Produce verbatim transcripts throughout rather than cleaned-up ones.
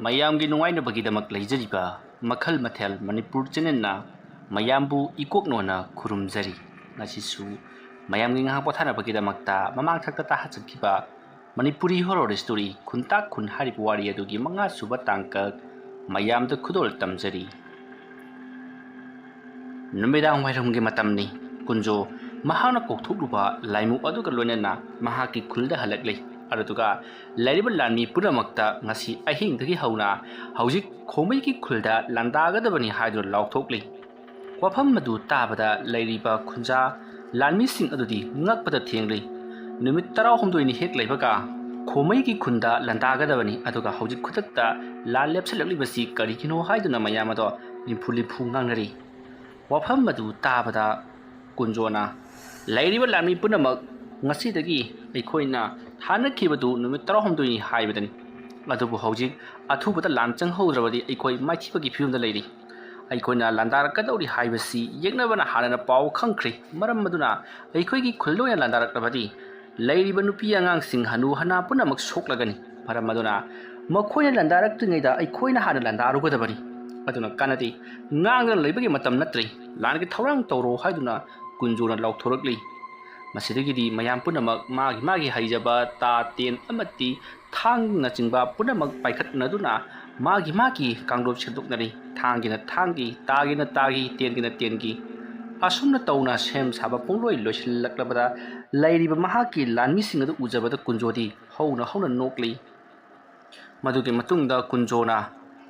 ꯃꯌꯥꯝꯒꯤ ꯅꯨꯡꯉꯥꯏꯅꯕꯒꯤꯗꯃꯛ ꯂꯩꯖꯔꯤꯕ ꯃꯈꯜ ꯃꯊꯦꯜ ꯃꯅꯤꯄꯨꯔ ꯆꯦꯅꯦꯜꯅ ꯃꯌꯥꯝꯕꯨ ꯏꯀꯣꯛꯅꯣꯅ ꯈꯨꯔꯨꯝꯖꯔꯤ꯫ ꯉꯁꯤꯁꯨ ꯃꯌꯥꯝꯒꯤ ꯉꯥꯏꯍꯥꯛ ꯄꯣꯊꯥꯅꯕꯒꯤꯗꯃꯛꯇ ꯃꯃꯥꯡ ꯊꯛꯇ ꯇꯥꯍꯟꯖꯈꯤꯕ ꯃꯅꯤꯄꯨꯔꯤ ꯍꯣꯔꯣꯔ ꯁ꯭ꯇꯣꯔꯤ ꯈꯨꯟꯇꯥꯛ ꯈꯨꯟ ꯍꯥꯏꯔꯤꯕ ꯋꯥꯔꯤ ꯑꯗꯨꯒꯤ ꯃꯉꯥ ꯁꯨꯕ ꯇꯥꯡꯀꯛ ꯃꯌꯥꯝꯗ ꯈꯨꯗꯣꯜ ꯇꯝꯖꯔꯤ꯫ ꯅꯨꯃꯤꯗꯥꯡ ꯋꯥꯏꯔꯝꯒꯤ ꯃꯇꯝꯅꯤ꯫ ꯀꯨꯟꯖꯣ ꯃꯍꯥꯛꯅ ꯀꯣꯛꯊꯣꯛꯂꯨꯕ ꯂꯥꯏꯃꯨꯛ ꯑꯗꯨꯒ ꯂꯣꯏꯅꯅ ꯃꯍꯥꯛꯀꯤ ꯈꯨꯜꯗ ꯍꯜꯂꯛꯂꯤ꯫ ꯑꯗꯨꯒ ꯂꯩꯔꯤꯕ ꯂꯥꯟꯃꯤ ꯄꯨꯝꯅꯃꯛꯇ ꯉꯁꯤ ꯑꯍꯤꯡꯗꯒꯤ ꯍꯧꯅ ꯍꯧꯖꯤꯛ ꯈꯣꯃꯩꯒꯤ ꯈꯨꯜꯗ ꯂꯥꯟꯗꯥꯒꯗꯕꯅꯤ ꯍꯥꯏꯗꯨꯅ ꯂꯥꯎꯊꯣꯛꯂꯤ꯫ ꯋꯥꯐꯝ ꯑꯗꯨ ꯇꯥꯕꯗ ꯂꯩꯔꯤꯕ ꯈꯨꯟꯖꯥ ꯂꯥꯟꯃꯤꯁꯤꯡ ꯑꯗꯨꯗꯤ ꯉꯛꯄꯗ ꯊꯦꯡꯂꯤ꯫ ꯅꯨꯃꯤꯠ ꯇꯔꯥꯍꯨꯝꯗꯣꯏꯅꯤ ꯍꯦꯛ ꯂꯩꯕꯒ ꯈꯣꯃꯩꯒꯤ ꯈꯨꯟꯗ ꯂꯥꯟꯗꯥꯒꯗꯕꯅꯤ, ꯑꯗꯨꯒ ꯍꯧꯖꯤꯛ ꯈꯨꯗꯛꯇ ꯂꯥꯟ ꯂꯦꯞꯁꯤꯜꯂꯛꯂꯤꯕꯁꯤ ꯀꯔꯤꯒꯤꯅꯣ ꯍꯥꯏꯗꯨꯅ ꯃꯌꯥꯝ ꯑꯗꯣ ꯂꯤꯝꯐꯨ ꯂꯤꯝꯐꯨ ꯉꯥꯡꯅꯔꯤ꯫ ꯋꯥꯐꯝ ꯑꯗꯨ ꯇꯥꯕꯗ ꯀꯨꯟꯖꯣꯅ, "ꯂꯩꯔꯤꯕ ꯂꯥꯟꯃꯤ ꯄꯨꯝꯅꯃꯛ, ꯉꯁꯤꯗꯒꯤ ꯑꯩꯈꯣꯏꯅ ꯊꯥꯅꯈꯤꯕꯗꯨ ꯅꯨꯃꯤꯠ ꯇꯔꯥꯍꯨꯝꯗꯣꯏꯅꯤ ꯍꯥꯏꯕꯗꯅꯤ꯫ ꯑꯗꯨꯕꯨ ꯍꯧꯖꯤꯛ ꯑꯊꯨꯕꯗ ꯂꯥꯟ ꯆꯪꯍꯧꯗ꯭ꯔꯕꯗꯤ ꯑꯩꯈꯣꯏ ꯃꯥꯏꯊꯤꯕꯒꯤ ꯐꯤꯕꯝꯗ ꯂꯩꯔꯤ꯫ ꯑꯩꯈꯣꯏꯅ ꯂꯥꯟꯗꯥꯔꯛꯀꯗꯧꯔꯤ ꯍꯥꯏꯕꯁꯤ ꯌꯦꯛꯅꯕꯅ ꯍꯥꯟꯅꯅ ꯄꯥꯎ ꯈꯪꯈ꯭ꯔꯦ꯫ ꯃꯔꯝ ꯑꯗꯨꯅ ꯑꯩꯈꯣꯏꯒꯤ ꯈꯨꯜ ꯑꯣꯏꯅ ꯂꯥꯟꯗꯥꯔꯛꯂꯕꯗꯤ ꯂꯩꯔꯤꯕ ꯅꯨꯄꯤ ꯑꯉꯥꯡꯁꯤꯡ, ꯍꯅꯨ ꯍꯅꯥ ꯄꯨꯝꯅꯃꯛ ꯁꯣꯛꯂꯒꯅꯤ꯫ ꯃꯔꯝ ꯑꯗꯨꯅ ꯃꯈꯣꯏꯅ ꯂꯥꯟꯗꯥꯔꯛꯇ꯭ꯔꯤꯉꯩꯗ ꯑꯩꯈꯣꯏꯅ ꯍꯥꯟꯅ ꯂꯥꯟꯗꯥꯔꯨꯒꯗꯕꯅꯤ꯫ ꯑꯗꯨꯅ ꯀꯥꯟꯅꯗꯦ, ꯉꯥꯡꯗꯅ ꯂꯩꯕꯒꯤ ꯃꯇꯝ ꯅꯠꯇ꯭ꯔꯤ꯫ ꯂꯥꯟꯒꯤ ꯊꯧꯔꯥꯡ ꯇꯧꯔꯣ" ꯍꯥꯏꯗꯨꯅ ꯀꯨꯟꯖꯣꯅ ꯂꯥꯎꯊꯣꯔꯛꯂꯤ꯫ ꯃꯁꯤꯗꯒꯤꯗꯤ ꯃꯌꯥꯝ ꯄꯨꯝꯅꯃꯛ ꯃꯥꯒꯤ ꯃꯥꯒꯤ ꯍꯩꯖꯕ ꯇꯥ, ꯇꯦꯟ ꯑꯃꯗꯤ ꯊꯥꯡꯅꯆꯤꯡꯕ ꯄꯨꯝꯅꯃꯛ ꯄꯥꯏꯈꯠꯅꯗꯨꯅ ꯃꯥꯒꯤ ꯃꯥꯒꯤ ꯀꯥꯡꯂꯨꯞ ꯁꯦꯝꯗꯣꯛꯅꯔꯤ꯫ ꯊꯥꯡꯒꯤꯅ ꯊꯥꯡꯒꯤ, ꯇꯥꯒꯤꯅ ꯇꯥꯒꯤ, ꯇꯦꯟꯒꯤꯅ ꯇꯦꯟꯒꯤ꯫ ꯑꯁꯨꯝꯅ ꯇꯧꯅ ꯁꯦꯝ ꯁꯥꯕ ꯄꯨꯡꯂꯣꯏ ꯂꯣꯏꯁꯤꯜꯂꯛꯂꯕꯗ ꯂꯩꯔꯤꯕ ꯃꯍꯥꯛꯀꯤ ꯂꯥꯟꯃꯤꯁꯤꯡ ꯑꯗꯨ ꯎꯖꯕꯗ ꯀꯨꯟꯖꯣꯗꯤ ꯍꯧꯅ ꯍꯧꯅ ꯅꯣꯛꯂꯤ꯫ ꯃꯗꯨꯒꯤ ꯃꯇꯨꯡꯗ ꯀꯨꯟꯖꯣꯅ,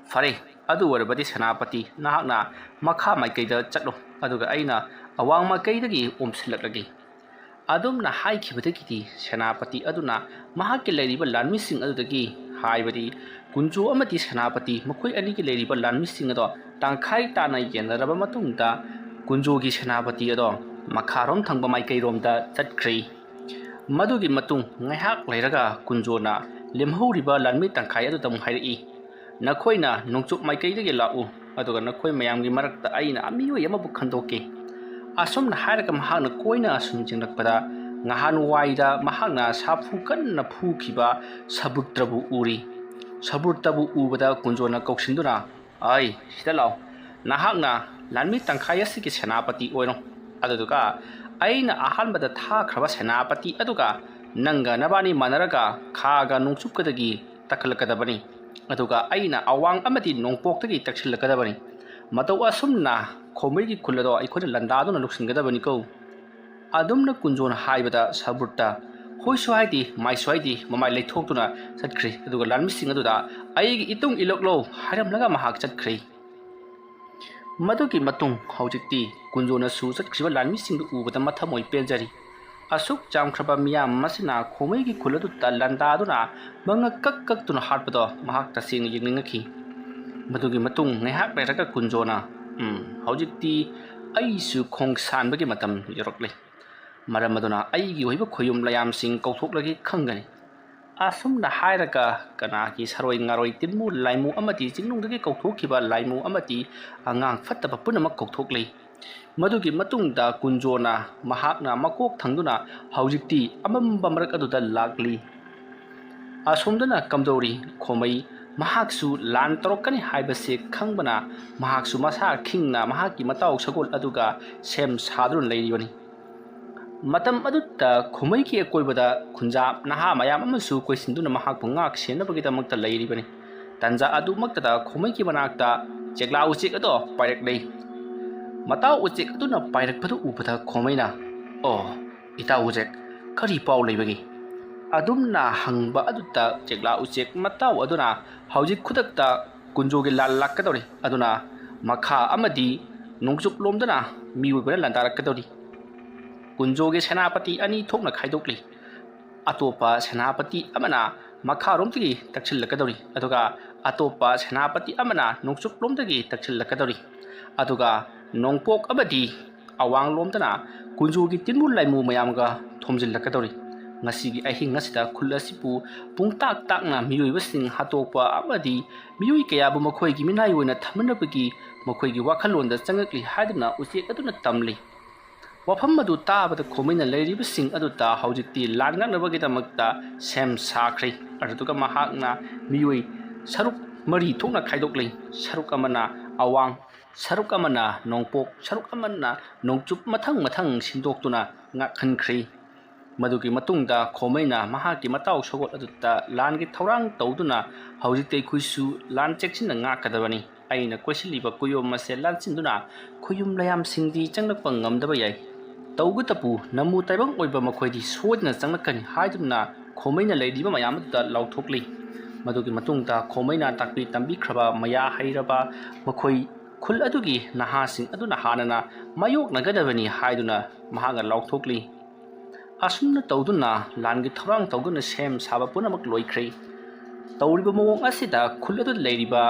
"ꯐꯔꯦ, ꯑꯗꯨ ꯑꯣꯏꯔꯕꯗꯤ ꯁꯦꯅꯥꯄꯇꯤ, ꯅꯍꯥꯛꯅ ꯃꯈꯥ ꯃꯥꯏꯀꯩꯗ ꯆꯠꯂꯨ, ꯑꯗꯨꯒ ꯑꯩꯅ ꯑꯋꯥꯡ ꯃꯥꯏꯀꯩꯗꯒꯤ ꯑꯣꯝꯁꯤꯜꯂꯛꯂꯒꯦ"꯫ ꯑꯗꯨꯝꯅ ꯍꯥꯏꯈꯤꯕꯗꯒꯤꯗꯤ ꯁꯦꯅꯥꯄꯇꯤ ꯑꯗꯨꯅ ꯃꯍꯥꯛꯀꯤ ꯂꯩꯔꯤꯕ ꯂꯥꯟꯃꯤꯁꯤꯡ ꯑꯗꯨꯗꯒꯤ, ꯍꯥꯏꯕꯗꯤ ꯀꯨꯟꯖꯣ ꯑꯃꯗꯤ ꯁꯦꯅꯥꯄꯇꯤ, ꯃꯈꯣꯏ ꯑꯅꯤꯒꯤ ꯂꯩꯔꯤꯕ ꯂꯥꯟꯃꯤꯁꯤꯡ ꯑꯗꯣ ꯇꯪꯈꯥꯏ ꯇꯥꯅ ꯌꯦꯟꯅꯔꯕ ꯃꯇꯨꯡꯗ, ꯀꯨꯟꯖꯣꯒꯤ ꯁꯦꯅꯥꯄꯇꯤ ꯑꯗꯣ ꯃꯈꯥꯔꯣꯝ ꯊꯪꯕ ꯃꯥꯏꯀꯩꯔꯣꯝꯗ ꯆꯠꯈ꯭ꯔꯦ꯫ ꯃꯗꯨꯒꯤ ꯃꯇꯨꯡ ꯉꯥꯏꯍꯥꯛ ꯂꯩꯔꯒ ꯀꯨꯟꯖꯣꯅ ꯂꯦꯝꯍꯧꯔꯤꯕ ꯂꯥꯟꯃꯤ ꯇꯪꯈꯥꯏ ꯑꯗꯨꯗ ꯑꯃꯨꯛ ꯍꯥꯏꯔꯛꯏ, "ꯅꯈꯣꯏꯅ ꯅꯣꯡꯆꯨꯞ ꯃꯥꯏꯀꯩꯗꯒꯤ ꯂꯥꯛꯎ, ꯑꯗꯨꯒ ꯅꯈꯣꯏ ꯃꯌꯥꯝꯒꯤ ꯃꯔꯛꯇ ꯑꯩꯅ ꯃꯤꯑꯣꯏ ꯑꯃꯕꯨ ꯈꯟꯗꯣꯛꯀꯦ"꯫ ꯑꯁꯨꯝꯅ ꯍꯥꯏꯔꯒ ꯃꯍꯥꯛꯅ ꯀꯣꯏꯅ ꯑꯁꯨꯝ ꯌꯦꯡꯂꯛꯄꯗ, ꯉꯍꯥꯟꯋꯥꯏꯗ ꯃꯍꯥꯛꯅ ꯁꯥꯐꯨ ꯀꯟꯅ ꯐꯨꯈꯤꯕ ꯁꯕꯨꯛꯇ꯭ꯔꯕꯨ ꯎꯔꯤ꯫ ꯁꯕꯨꯔꯇꯕꯨ ꯎꯕꯗ ꯀꯨꯟꯖꯣꯅ ꯀꯧꯁꯤꯟꯗꯨꯅ, "ꯑꯩ, ꯁꯤꯗ ꯂꯥꯛꯑꯣ꯫ ꯅꯍꯥꯛꯅ ꯂꯥꯟꯃꯤ ꯇꯪꯈꯥꯏ ꯑꯁꯤꯒꯤ ꯁꯦꯅꯥꯄꯇꯤ ꯑꯣꯏꯔꯣ꯫ ꯑꯗꯨꯗꯨꯒ ꯑꯩꯅ ꯑꯍꯥꯟꯕꯗ ꯊꯥꯈ꯭ꯔꯕ ꯁꯦꯅꯥꯄꯇꯤ ꯑꯗꯨꯒ ꯅꯪꯒ ꯅꯕꯥꯅꯤ ꯃꯥꯟꯅꯔꯒ ꯈꯥꯒ ꯅꯣꯡꯆꯨꯞꯀꯗꯒꯤ ꯇꯛꯈꯠꯂꯛꯀꯗꯕꯅꯤ꯫ ꯑꯗꯨꯒ ꯑꯩꯅ ꯑꯋꯥꯡ ꯑꯃꯗꯤ ꯅꯣꯡꯄꯣꯛꯇꯒꯤ ꯇꯛꯁꯤꯜꯂꯛꯀꯗꯕꯅꯤ꯫ ꯃꯇꯧ ꯑꯁꯨꯝꯅ ꯈꯣꯃꯩꯒꯤ ꯈꯨꯜ ꯑꯗꯣ ꯑꯩꯈꯣꯏꯅ ꯂꯥꯟꯗꯥꯗꯨꯅ ꯂꯧꯁꯤꯟꯒꯗꯕꯅꯤꯀꯣ"꯫ ꯑꯗꯨꯝꯅ ꯀꯨꯟꯖꯣꯅ ꯍꯥꯏꯕꯗ ꯁꯕꯨꯔꯇ ꯍꯣꯏꯁꯨ ꯍꯥꯏꯗꯦ, ꯃꯥꯏꯁꯨ ꯍꯥꯏꯗꯦ, ꯃꯃꯥꯏ ꯂꯩꯊꯣꯛꯇꯨꯅ ꯆꯠꯈ꯭ꯔꯦ꯫ ꯑꯗꯨꯒ ꯂꯥꯟꯃꯤꯁꯤꯡ ꯑꯗꯨꯗ "ꯑꯩꯒꯤ ꯏꯇꯨꯡ ꯏꯜꯂꯛꯂꯣ" ꯍꯥꯏꯔꯝꯂꯒ ꯃꯍꯥꯛ ꯆꯠꯈ꯭ꯔꯦ꯫ ꯃꯗꯨꯒꯤ ꯃꯇꯨꯡ ꯍꯧꯖꯤꯛꯇꯤ ꯀꯨꯟꯖꯣꯅꯁꯨ ꯆꯠꯈ꯭ꯔꯤꯕ ꯂꯥꯟꯃꯤꯁꯤꯡꯗꯨ ꯎꯕꯗ ꯃꯊꯃꯣꯏ ꯄꯦꯟꯖꯔꯤ꯫ ꯑꯁꯨꯛ ꯌꯥꯝꯈ꯭ꯔꯕ ꯃꯤꯌꯥꯝ ꯑꯁꯤꯅ ꯈꯣꯃꯩꯒꯤ ꯈꯨꯜ ꯑꯗꯨꯗ ꯂꯥꯟꯗꯥꯗꯨꯅ ꯃꯉꯛ ꯀꯛ ꯀꯛꯇꯨꯅ ꯍꯥꯠꯄꯗꯣ ꯃꯍꯥꯛ ꯇꯁꯦꯡꯅ ꯌꯦꯡꯅꯤꯡꯉꯛꯈꯤ꯫ ꯃꯗꯨꯒꯤ ꯃꯇꯨꯡ ꯉꯥꯏꯍꯥꯛ ꯂꯩꯔꯒ ꯀꯨꯟꯖꯣꯅ, "ꯎꯝ, ꯍꯧꯖꯤꯛꯇꯤ ꯑꯩꯁꯨ ꯈꯣꯡ ꯁꯥꯟꯕꯒꯤ ꯃꯇꯝ ꯌꯧꯔꯛꯂꯦ꯫ ꯃꯔꯝ ꯑꯗꯨꯅ ꯑꯩꯒꯤ ꯑꯣꯏꯕ ꯈꯣꯌꯨꯝ ꯂꯥꯌꯥꯝꯁꯤꯡ ꯀꯧꯊꯣꯛꯂꯒꯦ ꯈꯪꯒꯅꯤ"꯫ ꯑꯁꯨꯝꯅ ꯍꯥꯏꯔꯒ ꯀꯅꯥꯒꯤ ꯁꯔꯣꯏ ꯉꯥꯔꯣꯏ ꯇꯤꯟꯃꯨ ꯂꯥꯏꯃꯨ ꯑꯃꯗꯤ ꯆꯤꯡꯅꯨꯡꯗꯒꯤ ꯀꯧꯊꯣꯛꯈꯤꯕ ꯂꯥꯏꯃꯨ ꯑꯃꯗꯤ ꯑꯉꯥꯡ ꯐꯠꯇꯕ ꯄꯨꯝꯅꯃꯛ ꯀꯧꯊꯣꯛꯂꯤ꯫ ꯃꯗꯨꯒꯤ ꯃꯇꯨꯡꯗ ꯀꯨꯟꯖꯣꯅ ꯃꯍꯥꯛꯅ ꯃꯀꯣꯛ ꯊꯪꯗꯨꯅ ꯍꯧꯖꯤꯛꯇꯤ ꯑꯃꯝꯕ ꯃꯔꯛ ꯑꯗꯨꯗ ꯂꯥꯛꯂꯤ꯫ ꯑꯁꯣꯝꯗꯅ ꯀꯝꯗꯧꯔꯤ? ꯈꯣꯃꯩ ꯃꯍꯥꯛꯁꯨ ꯂꯥꯟ ꯇꯧꯔꯛꯀꯅꯤ ꯍꯥꯏꯕꯁꯦ ꯈꯪꯕꯅ ꯃꯍꯥꯛꯁꯨ ꯃꯁꯥ ꯈꯤꯡꯅ ꯃꯍꯥꯛꯀꯤ ꯃꯇꯥꯎ ꯁꯒꯣꯜ ꯑꯗꯨꯒ ꯁꯦꯝ ꯁꯥꯗꯨꯅ ꯂꯩꯔꯤꯕꯅꯤ꯫ ꯃꯇꯝ ꯑꯗꯨꯗ ꯈꯣꯃꯩꯒꯤ ꯑꯀꯣꯏꯕꯗ ꯈꯨꯟꯖꯥ ꯅꯍꯥ ꯃꯌꯥꯝ ꯑꯃꯁꯨ ꯀꯣꯏꯁꯤꯟꯗꯨꯅ ꯃꯍꯥꯛꯄꯨ ꯉꯥꯛ ꯁꯦꯟꯅꯕꯒꯤꯗꯃꯛꯇ ꯂꯩꯔꯤꯕꯅꯤ꯫ ꯇꯟꯖꯥ ꯑꯗꯨꯃꯛꯇꯗ ꯈꯣꯃꯩꯒꯤ ꯃꯅꯥꯛꯇ ꯆꯦꯛꯂꯥ ꯎꯆꯦꯛ ꯑꯗꯣ ꯄꯥꯏꯔꯛꯂꯦ꯫ ꯃꯇꯥꯎ ꯎꯆꯦꯛ ꯑꯗꯨꯅ ꯄꯥꯏꯔꯛꯄꯗꯨ ꯎꯕꯗ ꯈꯣꯃꯩꯅ, "ꯑꯣ, ꯏꯇꯥꯎ ꯎꯆꯦꯛ, ꯀꯔꯤ ꯄꯥꯎ ꯂꯩꯕꯒꯦ?" ꯑꯗꯨꯝꯅ ꯍꯪꯕ ꯑꯗꯨꯗ ꯆꯦꯛꯂꯥ ꯎꯆꯦꯛ ꯃꯇꯥꯎ ꯑꯗꯨꯅ ꯍꯧꯖꯤꯛ ꯈꯨꯗꯛꯇ ꯀꯨꯟꯖꯣꯒꯤ ꯂꯥꯟ ꯂꯥꯛꯀꯗꯧꯔꯤ, ꯑꯗꯨꯅ ꯃꯈꯥ ꯑꯃꯗꯤ ꯅꯣꯡꯆꯨꯞ ꯂꯣꯝꯗꯅ ꯃꯤꯑꯣꯏꯕꯅ ꯂꯥꯟꯗꯥꯔꯛꯀꯗꯧꯔꯤ꯫ ꯀꯨꯟꯖꯣꯒꯤ ꯁꯦꯅꯥꯄꯇꯤ ꯑꯅꯤ ꯊꯣꯛꯅ ꯈꯥꯏꯗꯣꯛꯂꯤ꯫ ꯑꯇꯣꯞꯄ ꯁꯦꯅꯥꯄꯇꯤ ꯑꯃꯅ ꯃꯈꯥꯔꯣꯝꯗꯒꯤ ꯇꯛꯁꯤꯜꯂꯛꯀꯗꯧꯔꯤ, ꯑꯗꯨꯒ ꯑꯇꯣꯞꯄ ꯁꯦꯅꯥꯄꯇꯤ ꯑꯃꯅ ꯅꯣꯡꯆꯨꯞꯂꯣꯝꯗꯒꯤ ꯇꯛꯁꯤꯜꯂꯛꯀꯗꯧꯔꯤ, ꯑꯗꯨꯒ ꯅꯣꯡꯄꯣꯛ ꯑꯃꯗꯤ ꯑꯋꯥꯡꯂꯣꯝꯗꯅ ꯀꯨꯟꯖꯣꯒꯤ ꯇꯤꯟꯃꯨ ꯂꯥꯏꯃꯨ ꯃꯌꯥꯝꯒ ꯊꯣꯝꯖꯤꯜꯂꯛꯀꯗꯧꯔꯤ꯫ ꯉꯁꯤꯒꯤ ꯑꯍꯤꯡ ꯑꯁꯤꯗ ꯈꯨꯜ ꯑꯁꯤꯕꯨ ꯄꯨꯡꯇꯥꯛ ꯇꯥꯛꯅ ꯃꯤꯑꯣꯏꯕꯁꯤꯡ ꯍꯥꯠꯇꯣꯛꯄ ꯑꯃꯗꯤ ꯃꯤꯑꯣꯏ ꯀꯌꯥꯕꯨ ꯃꯈꯣꯏꯒꯤ ꯃꯤꯅꯥꯏ ꯑꯣꯏꯅ ꯊꯝꯅꯅꯕꯒꯤ ꯃꯈꯣꯏꯒꯤ ꯋꯥꯈꯜꯂꯣꯟꯗ ꯆꯪꯂꯛꯂꯤ ꯍꯥꯏꯗꯨꯅ ꯎꯆꯦꯛ ꯑꯗꯨꯅ ꯇꯝꯂꯤ꯫ ꯋꯥꯐꯝ ꯑꯗꯨ ꯇꯥꯕꯗ ꯈꯣꯃꯩꯅ ꯂꯩꯔꯤꯕꯁꯤꯡ ꯑꯗꯨꯗ ꯍꯧꯖꯤꯛꯇꯤ ꯂꯥꯟ ꯉꯥꯛꯅꯕꯒꯤꯗꯃꯛꯇ ꯁꯦꯝ ꯁꯥꯈ꯭ꯔꯦ꯫ ꯑꯗꯨꯗꯨꯒ ꯃꯍꯥꯛꯅ ꯃꯤꯑꯣꯏ ꯁꯔꯨꯛ ꯃꯔꯤ ꯊꯣꯛꯅ ꯈꯥꯏꯗꯣꯛꯂꯦ꯫ ꯁꯔꯨꯛ ꯑꯃꯅ ꯑꯋꯥꯡ, ꯁꯔꯨꯛ ꯑꯃꯅ ꯅꯣꯡꯄꯣꯛ, ꯁꯔꯨꯛ ꯑꯃꯅ ꯅꯣꯡꯆꯨꯞ, ꯃꯊꯪ ꯃꯊꯪ ꯁꯤꯟꯗꯣꯛꯇꯨꯅ ꯉꯥꯛꯍꯟꯈ꯭ꯔꯦ꯫ ꯃꯗꯨꯒꯤ ꯃꯇꯨꯡꯗ ꯈꯣꯃꯩꯅ ꯃꯍꯥꯛꯀꯤ ꯃꯇꯥꯎ ꯁꯒꯣꯜ ꯑꯗꯨꯗ ꯂꯥꯟꯒꯤ ꯊꯧꯔꯥꯡ ꯇꯧꯗꯨꯅ ꯍꯧꯖꯤꯛꯇꯤ ꯑꯩꯈꯣꯏꯁꯨ ꯂꯥꯟ ꯆꯦꯛꯁꯤꯟꯅ ꯉꯥꯛꯀꯗꯕꯅꯤ꯫ ꯑꯩꯅ ꯀꯣꯏꯁꯤꯜꯂꯤꯕ ꯀꯨꯌꯣꯝ ꯑꯁꯦ ꯂꯥꯟꯁꯤꯟꯗꯨꯅ ꯈꯨꯌꯨꯝ ꯂꯩꯌꯥꯝꯁꯤꯡꯗꯤ ꯆꯪꯂꯛꯄ ꯉꯝꯗꯕ ꯌꯥꯏ꯫ ꯇꯧꯕꯇꯕꯨ ꯅꯃꯨ ꯇꯥꯏꯕꯪ ꯑꯣꯏꯕ ꯃꯈꯣꯏꯗꯤ ꯁꯣꯏꯗꯅ ꯆꯪꯂꯛꯀꯅꯤ ꯍꯥꯏꯗꯨꯅ ꯈꯣꯃꯩꯅ ꯂꯩꯔꯤꯕ ꯃꯌꯥꯝ ꯑꯗꯨꯗ ꯂꯥꯎꯊꯣꯛꯂꯤ꯫ ꯃꯗꯨꯒꯤ ꯃꯇꯨꯡꯗ ꯈꯣꯃꯩꯅ ꯇꯥꯛꯄꯤ ꯇꯝꯕꯤꯈ꯭ꯔꯕ ꯃꯌꯥ ꯍꯩꯔꯕ ꯃꯈꯣꯏ ꯈꯨꯜ ꯑꯗꯨꯒꯤ ꯅꯍꯥꯁꯤꯡ ꯑꯗꯨꯅ ꯍꯥꯟꯅꯅ ꯃꯥꯌꯣꯛꯅꯒꯗꯕꯅꯤ ꯍꯥꯏꯗꯨꯅ ꯃꯍꯥꯛꯅ ꯂꯥꯎꯊꯣꯛꯂꯤ꯫ ꯑꯁꯨꯝꯅ ꯇꯧꯗꯨꯅ ꯂꯥꯟꯒꯤ ꯊꯧꯔꯥꯡ ꯇꯧꯗꯨꯅ ꯁꯦꯝ ꯁꯥꯕ ꯄꯨꯝꯅꯃꯛ ꯂꯣꯏꯈ꯭ꯔꯦ꯫ ꯇꯧꯔꯤꯕ ꯃꯑꯣꯡ ꯑꯁꯤꯗ ꯈꯨꯜ ꯑꯗꯨꯗ ꯂꯩꯔꯤꯕ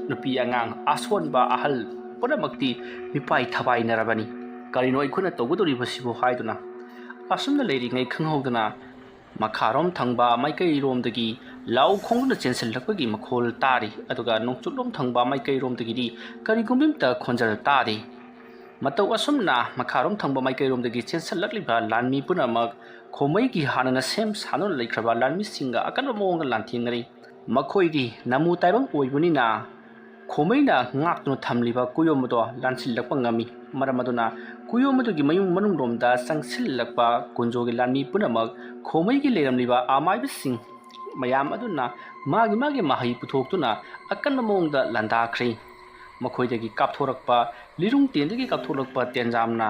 ꯅꯨꯄꯤ ꯑꯉꯥꯡ, ꯑꯁꯣꯟꯕ ꯑꯍꯜ ꯄꯨꯝꯅꯃꯛꯇꯤ ꯃꯤꯄꯥꯏ ꯊꯕꯥꯏꯅꯔꯕꯅꯤ꯫ ꯀꯔꯤꯅꯣ ꯑꯩꯈꯣꯏꯅ ꯇꯧꯒꯗꯧꯔꯤꯕꯁꯤꯕꯨ ꯍꯥꯏꯗꯨꯅ ꯑꯁꯨꯝꯅ ꯂꯩꯔꯤꯉꯩ ꯈꯪꯍꯧꯗꯅ ꯃꯈꯥꯔꯣꯝ ꯊꯪꯕ ꯃꯥꯏꯀꯩꯔꯣꯝꯗꯒꯤ ꯂꯥꯎ ꯈꯣꯡꯗꯨꯅ ꯆꯦꯟꯁꯤꯜꯂꯛꯄꯒꯤ ꯃꯈꯣꯜ ꯇꯥꯔꯤ꯫ ꯑꯗꯨꯒ ꯅꯣꯡꯆꯨꯞꯂꯣꯝ ꯊꯪꯕ ꯃꯥꯏꯀꯩꯔꯣꯝꯗꯒꯤꯗꯤ ꯀꯔꯤꯒꯨꯝꯕ ꯑꯃꯇ ꯈꯣꯟꯖꯦꯜ ꯇꯥꯗꯦ꯫ ꯃꯇꯧ ꯑꯁꯨꯝꯅ ꯃꯈꯥꯔꯣꯝ ꯊꯪꯕ ꯃꯥꯏꯀꯩꯔꯣꯝꯗꯒꯤ ꯆꯦꯟꯁꯤꯜꯂꯛꯂꯤꯕ ꯂꯥꯟꯃꯤ ꯄꯨꯝꯅꯃꯛ ꯈꯣꯃꯩꯒꯤ ꯍꯥꯟꯅꯅ ꯁꯦꯝ ꯁꯥꯗꯨꯅ ꯂꯩꯈ꯭ꯔꯕ ꯂꯥꯟꯃꯤꯁꯤꯡꯒ ꯑꯀꯟꯕ ꯃꯑꯣꯡꯗ ꯂꯥꯟꯊꯦꯡꯅꯔꯤ꯫ ꯃꯈꯣꯏꯗꯤ ꯅꯃꯨ ꯇꯥꯏꯕꯪ ꯑꯣꯏꯕꯅꯤꯅ ꯈꯣꯃꯩꯅ ꯉꯥꯛꯇꯨꯅ ꯊꯝꯂꯤꯕ ꯀꯨꯌꯣꯝ ꯑꯗꯣ ꯂꯥꯟꯁꯤꯜꯂꯛꯄ ꯉꯝꯃꯤ꯫ ꯃꯔꯝ ꯑꯗꯨꯅ ꯀꯨꯌꯣꯝ ꯑꯗꯨꯒꯤ ꯃꯌꯨꯝ ꯃꯅꯨꯡꯂꯣꯝꯗ ꯆꯪꯁꯤꯜꯂꯛꯄ ꯀꯨꯟꯖꯣꯒꯤ ꯂꯥꯟꯃꯤ ꯄꯨꯝꯅꯃꯛ ꯈꯣꯃꯩꯒꯤ ꯂꯩꯔꯝꯂꯤꯕ ꯑꯃꯥꯏꯕꯁꯤꯡ ꯃꯌꯥꯝ ꯑꯗꯨꯅ ꯃꯥꯒꯤ ꯃꯥꯒꯤ ꯃꯍꯩ ꯄꯨꯊꯣꯛꯇꯨꯅ ꯑꯀꯟꯕ ꯃꯑꯣꯡꯗ ꯂꯥꯟꯗꯥꯈ꯭ꯔꯦ꯫ ꯃꯈꯣꯏꯗꯒꯤ ꯀꯥꯞꯊꯣꯔꯛꯄ, ꯂꯤꯔꯨꯡ ꯇꯦꯟꯗꯒꯤ ꯀꯥꯞꯊꯣꯔꯛꯄ ꯇꯦꯟꯖꯥꯝꯅ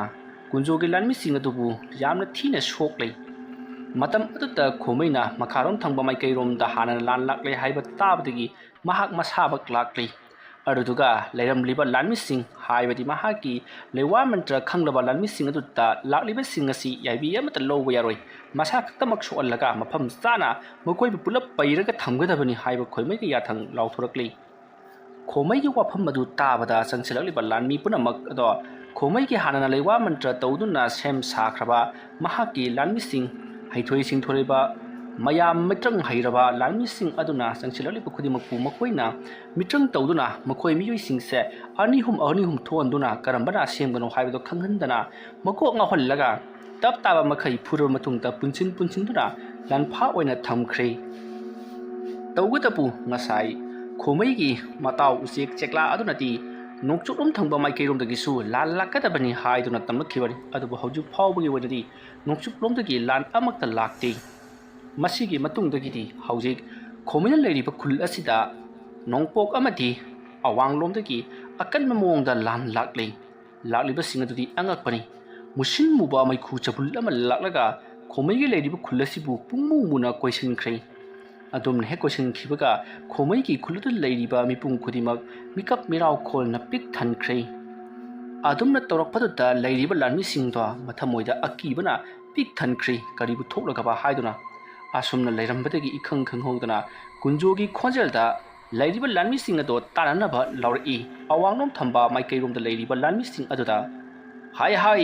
ꯀꯨꯟꯖꯣꯒꯤ ꯂꯥꯟꯃꯤꯁꯤꯡ ꯑꯗꯨꯕꯨ ꯌꯥꯝꯅ ꯊꯤꯅ ꯁꯣꯛꯂꯦ꯫ ꯃꯇꯝ ꯑꯗꯨꯗ ꯈꯣꯃꯩꯅ ꯃꯈꯥꯔꯣꯝ ꯊꯪꯕ ꯃꯥꯏꯀꯩꯔꯣꯝꯗ ꯍꯥꯟꯅ ꯂꯥꯟ ꯂꯥꯛꯂꯦ ꯍꯥꯏꯕ ꯇꯥꯕꯗꯒꯤ ꯃꯍꯥꯛ ꯃꯁꯥꯃꯛ ꯂꯥꯛꯂꯤ꯫ ꯑꯗꯨꯗꯨꯒ ꯂꯩꯔꯝꯂꯤꯕ ꯂꯥꯟꯃꯤꯁꯤꯡ, ꯍꯥꯏꯕꯗꯤ ꯃꯍꯥꯛꯀꯤ ꯂꯩꯋꯥ ꯃꯟꯇ꯭ꯔ ꯈꯪꯂꯕ ꯂꯥꯟꯃꯤꯁꯤꯡ ꯑꯗꯨꯗ ꯂꯥꯛꯂꯤꯕꯁꯤꯡ ꯑꯁꯤ ꯌꯥꯏꯕꯤ ꯑꯃꯠꯇ ꯂꯧꯕ ꯌꯥꯔꯣꯏ, ꯃꯁꯥ ꯈꯛꯇꯃꯛ ꯁꯣꯛꯍꯜꯂꯒ ꯃꯐꯝ ꯆꯥꯅ ꯃꯈꯣꯏꯕꯨ ꯄꯨꯂꯞ ꯄꯩꯔꯒ ꯊꯝꯒꯗꯕꯅꯤ ꯍꯥꯏꯕ ꯈꯣꯃꯩꯒꯤ ꯌꯥꯊꯪ ꯂꯥꯎꯊꯣꯔꯛꯂꯤ꯫ ꯈꯣꯃꯩꯒꯤ ꯋꯥꯐꯝ ꯑꯗꯨ ꯇꯥꯕꯗ ꯆꯪꯁꯤꯜꯂꯛꯂꯤꯕ ꯂꯥꯟꯃꯤ ꯄꯨꯝꯅꯃꯛ ꯑꯗꯣ ꯈꯣꯃꯩꯒꯤ ꯍꯥꯟꯅꯅ ꯂꯩꯋꯥ ꯃꯟꯇ꯭ꯔ ꯇꯧꯗꯨꯅ ꯁꯦꯝ ꯁꯥꯈ꯭ꯔꯕ ꯃꯍꯥꯛꯀꯤ ꯂꯥꯟꯃꯤꯁꯤꯡ, ꯍꯩꯊꯣꯏ ꯁꯤꯡꯊꯣꯏꯔꯕ ꯃꯌꯥꯝ ꯃꯤꯇ꯭ꯔꯪ ꯍꯩꯔꯕ ꯂꯥꯟꯃꯤꯁꯤꯡ ꯑꯗꯨꯅ ꯆꯪꯁꯤꯜꯂꯛꯂꯤꯕ ꯈꯨꯗꯤꯡꯃꯛꯄꯨ ꯃꯈꯣꯏꯅ ꯃꯤꯇ꯭ꯔꯪ ꯇꯧꯗꯨꯅ ꯃꯈꯣꯏ ꯃꯤꯑꯣꯏꯁꯤꯡꯁꯦ ꯑꯅꯤ ꯑꯍꯨꯝ ꯑꯅꯤ ꯑꯍꯨꯝ ꯊꯣꯛꯍꯟꯗꯨꯅ ꯀꯔꯝꯕꯅ ꯑꯁꯦꯡꯕꯅꯣ ꯍꯥꯏꯕꯗꯨ ꯈꯪꯍꯟꯗꯅ ꯃꯀꯣꯛ ꯉꯥꯎꯍꯜꯂꯒ ꯇꯞ ꯇꯥꯕ ꯃꯈꯩ ꯐꯨꯔꯕ ꯃꯇꯨꯡꯗ ꯄꯨꯟꯁꯤꯟ ꯄꯨꯟꯁꯤꯟꯗꯨꯅ ꯂꯥꯟꯐꯥ ꯑꯣꯏꯅ ꯊꯝꯈ꯭ꯔꯦ꯫ ꯇꯧꯕꯇꯕꯨ ꯉꯁꯥꯏ ꯈꯣꯃꯩꯒꯤ ꯃꯇꯥꯎ ꯎꯆꯦꯛ ꯆꯦꯛꯂꯥ ꯑꯗꯨꯅꯗꯤ ꯅꯣꯡꯆꯨꯞꯂꯣꯝ ꯊꯪꯕ ꯃꯥꯏꯀꯩꯔꯣꯝꯗꯒꯤꯁꯨ ꯂꯥꯟ ꯂꯥꯛꯀꯗꯕꯅꯤ ꯍꯥꯏꯗꯨꯅ ꯇꯝꯂꯛꯈꯤꯕꯅꯤ꯫ ꯑꯗꯨꯕꯨ ꯍꯧꯖꯤꯛ ꯐꯥꯎꯕꯒꯤ ꯑꯣꯏꯅꯗꯤ ꯅꯣꯡꯆꯨꯞꯂꯣꯝꯗꯒꯤ ꯂꯥꯟ ꯑꯃꯠꯇ ꯂꯥꯛꯇꯦ꯫ ꯃꯁꯤꯒꯤ ꯃꯇꯨꯡꯗꯒꯤꯗꯤ ꯍꯧꯖꯤꯛ ꯈꯣꯃꯩꯅ ꯂꯩꯔꯤꯕ ꯈꯨꯜ ꯑꯁꯤꯗ ꯅꯣꯡꯄꯣꯛ ꯑꯃꯗꯤ ꯑꯋꯥꯡꯂꯣꯝꯗꯒꯤ ꯑꯀꯟꯕ ꯃꯑꯣꯡꯗ ꯂꯥꯟ ꯂꯥꯛꯂꯤ꯫ ꯂꯥꯛꯂꯤꯕꯁꯤꯡ ꯑꯗꯨꯗꯤ ꯑꯉꯛꯄꯅꯤ꯫ ꯃꯨꯁꯤꯟ ꯃꯨꯕ ꯃꯩꯈꯨ ꯆꯕꯨꯜ ꯑꯃ ꯂꯥꯛꯂꯒ ꯈꯣꯃꯩꯒꯤ ꯂꯩꯔꯤꯕ ꯈꯨꯜ ꯑꯁꯤꯕꯨ ꯄꯨꯡꯃꯨ ꯃꯨꯅ ꯀꯣꯏꯁꯤꯟꯈ꯭ꯔꯦ꯫ ꯑꯗꯨꯝꯅ ꯍꯦꯛ ꯀꯣꯏꯁꯤꯟꯈꯤꯕꯒ ꯈꯣꯃꯩꯒꯤ ꯈꯨꯜ ꯑꯗꯨꯗ ꯂꯩꯔꯤꯕ ꯃꯤꯄꯨꯝ ꯈꯨꯗꯤꯡꯃꯛ ꯃꯤꯀꯞ ꯃꯤꯔꯥꯎ ꯈꯣꯜꯅ ꯄꯤꯛ ꯊꯟꯈ꯭ꯔꯦ꯫ ꯑꯗꯨꯝꯅ ꯇꯧꯔꯛꯄꯗꯨꯗ ꯂꯩꯔꯤꯕ ꯂꯥꯟꯃꯤꯁꯤꯡꯗꯣ ꯃꯊꯃꯣꯏꯗ ꯑꯀꯤꯕꯅ ꯄꯤꯛ ꯊꯟꯈ꯭ꯔꯦ꯫ ꯀꯔꯤꯕꯨ ꯊꯣꯛꯂꯒꯕ ꯍꯥꯏꯗꯨꯅ ꯑꯁꯨꯝꯅ ꯂꯩꯔꯝꯕꯗꯒꯤ ꯏꯈꯪ ꯈꯪꯍꯧꯗꯅ ꯀꯨꯟꯖꯣꯒꯤ ꯈꯣꯟꯖꯦꯜꯗ ꯂꯩꯔꯤꯕ ꯂꯥꯟꯃꯤꯁꯤꯡ ꯑꯗꯣ ꯇꯥꯟꯅꯅꯕ ꯂꯥꯎꯔꯛꯏ꯫ ꯑꯋꯥꯡꯂꯣꯝ ꯊꯝꯕ ꯃꯥꯏꯀꯩꯔꯣꯝꯗ ꯂꯩꯔꯤꯕ ꯂꯥꯟꯃꯤꯁꯤꯡ ꯑꯗꯨꯗ, "ꯍꯥꯏ ꯍꯥꯏ,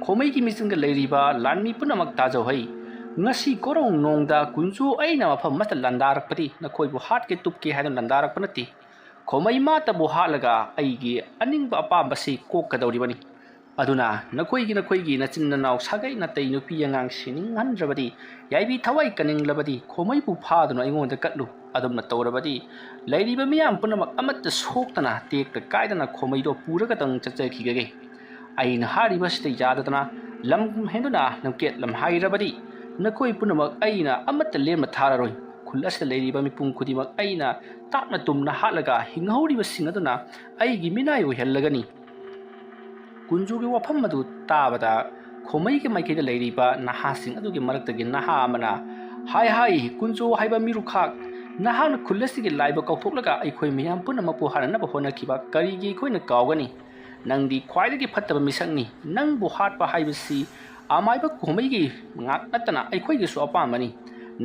ꯈꯣꯃꯩꯒꯤ ꯃꯤꯆꯪꯗ ꯂꯩꯔꯤꯕ ꯂꯥꯟꯃꯤ ꯄꯨꯝꯅꯃꯛ ꯇꯥꯖꯧ ꯍꯩ꯫ ꯉꯁꯤ ꯀꯣꯔꯧ ꯅꯣꯡꯗ ꯀꯨꯟꯖꯣ ꯑꯩꯅ ꯃꯐꯝ ꯑꯃꯠꯇ ꯂꯥꯟꯗꯥꯔꯛꯄꯗꯤ ꯅꯈꯣꯏꯕꯨ ꯍꯥꯠꯀꯦ ꯇꯨꯞꯀꯦ ꯍꯥꯏꯗꯨꯅ ꯂꯥꯟꯗꯥꯔꯛꯄ ꯅꯠꯇꯦ꯫ ꯈꯣꯃꯩ ꯃꯥꯇꯕꯨ ꯍꯥꯠꯂꯒ ꯑꯩꯒꯤ ꯑꯅꯤꯡꯕ ꯑꯄꯥꯝꯕꯁꯤ ꯀꯣꯛꯀꯗꯧꯔꯤꯕꯅꯤ꯫ ꯑꯗꯨꯅ ꯅꯈꯣꯏꯒꯤ ꯅꯈꯣꯏꯒꯤ ꯅꯆꯤꯟ ꯅꯅꯥꯎ ꯁꯥꯒꯩ ꯅꯥꯇꯩ ꯅꯨꯄꯤ ꯑꯉꯥꯡ ꯁꯤꯅꯤꯡꯍꯟꯗ꯭ꯔꯕꯗꯤ, ꯌꯥꯏꯕꯤ ꯊꯋꯥꯏ ꯀꯟꯅꯤꯡꯂꯕꯗꯤ ꯈꯣꯃꯩꯕꯨ ꯐꯥꯗꯨꯅ ꯑꯩꯉꯣꯟꯗ ꯀꯠꯂꯨ꯫ ꯑꯗꯨꯝꯅ ꯇꯧꯔꯕꯗꯤ ꯂꯩꯔꯤꯕ ꯃꯤꯌꯥꯝ ꯄꯨꯝꯅꯃꯛ ꯑꯃꯠꯇ ꯁꯣꯛꯇꯅ ꯇꯦꯛꯇ ꯀꯥꯏꯗꯅ ꯈꯣꯃꯩꯗꯣ ꯄꯨꯔꯒꯗꯪ ꯆꯠꯆꯈꯤꯒꯦ꯫ ꯑꯩꯅ ꯍꯥꯏꯔꯤꯕꯁꯤꯗ ꯌꯥꯗꯗꯅ ꯂꯝ ꯍꯦꯟꯗꯨꯅ ꯂꯝꯀꯦꯠ ꯂꯝ ꯍꯥꯏꯔꯕꯗꯤ ꯅꯈꯣꯏ ꯄꯨꯝꯅꯃꯛ ꯑꯩꯅ ꯑꯃꯠꯇ ꯂꯦꯝꯅ ꯊꯥꯔꯔꯣꯏ꯫ ꯈꯨꯜ ꯑꯁꯤꯗ ꯂꯩꯔꯤꯕ ꯃꯤꯄꯨꯝ ꯈꯨꯗꯤꯡꯃꯛ ꯑꯩꯅ ꯇꯥꯞꯅ ꯇꯨꯝꯅ ꯍꯥꯠꯂꯒ ꯍꯤꯡꯍꯧꯔꯤꯕꯁꯤꯡ ꯑꯗꯨꯅ ꯑꯩꯒꯤ ꯃꯤꯅꯥꯏ ꯑꯣꯏꯍꯜꯂꯒꯅꯤ꯫" ꯀꯨꯟꯖꯨꯒꯤ ꯋꯥꯐꯝ ꯑꯗꯨ ꯇꯥꯕꯗ ꯈꯣꯃꯩꯒꯤ ꯃꯥꯏꯀꯩꯗ ꯂꯩꯔꯤꯕ ꯅꯍꯥꯁꯤꯡ ꯑꯗꯨꯒꯤ ꯃꯔꯛꯇꯒꯤ ꯅꯍꯥ ꯑꯃꯅ, "ꯍꯥꯏ ꯍꯥꯏ, ꯀꯨꯟꯖꯨ ꯍꯥꯏꯕ ꯃꯤꯔꯨꯈꯥꯛ, ꯅꯍꯥꯛꯅ ꯈꯨꯜ ꯑꯁꯤꯒꯤ ꯂꯥꯏꯕ ꯀꯥꯎꯊꯣꯛꯂꯒ ꯑꯩꯈꯣꯏ ꯃꯤꯌꯥꯝ ꯄꯨꯝꯅꯃꯛꯄꯨ ꯍꯥꯠꯅꯅꯕ ꯍꯣꯠꯅꯈꯤꯕ ꯀꯔꯤꯒꯤ ꯑꯩꯈꯣꯏꯅ ꯀꯥꯎꯒꯅꯤ? ꯅꯪꯗꯤ ꯈ꯭ꯋꯥꯏꯗꯒꯤ ꯐꯠꯇꯕ ꯃꯤꯁꯛꯅꯤ꯫ ꯅꯪꯕꯨ ꯍꯥꯠꯄ ꯍꯥꯏꯕꯁꯤ ꯑꯃꯥꯏꯕ ꯈꯣꯃꯩꯒꯤ ꯉꯥꯛ ꯅꯠꯇꯅ ꯑꯩꯈꯣꯏꯒꯤꯁꯨ ꯑꯄꯥꯝꯕꯅꯤ꯫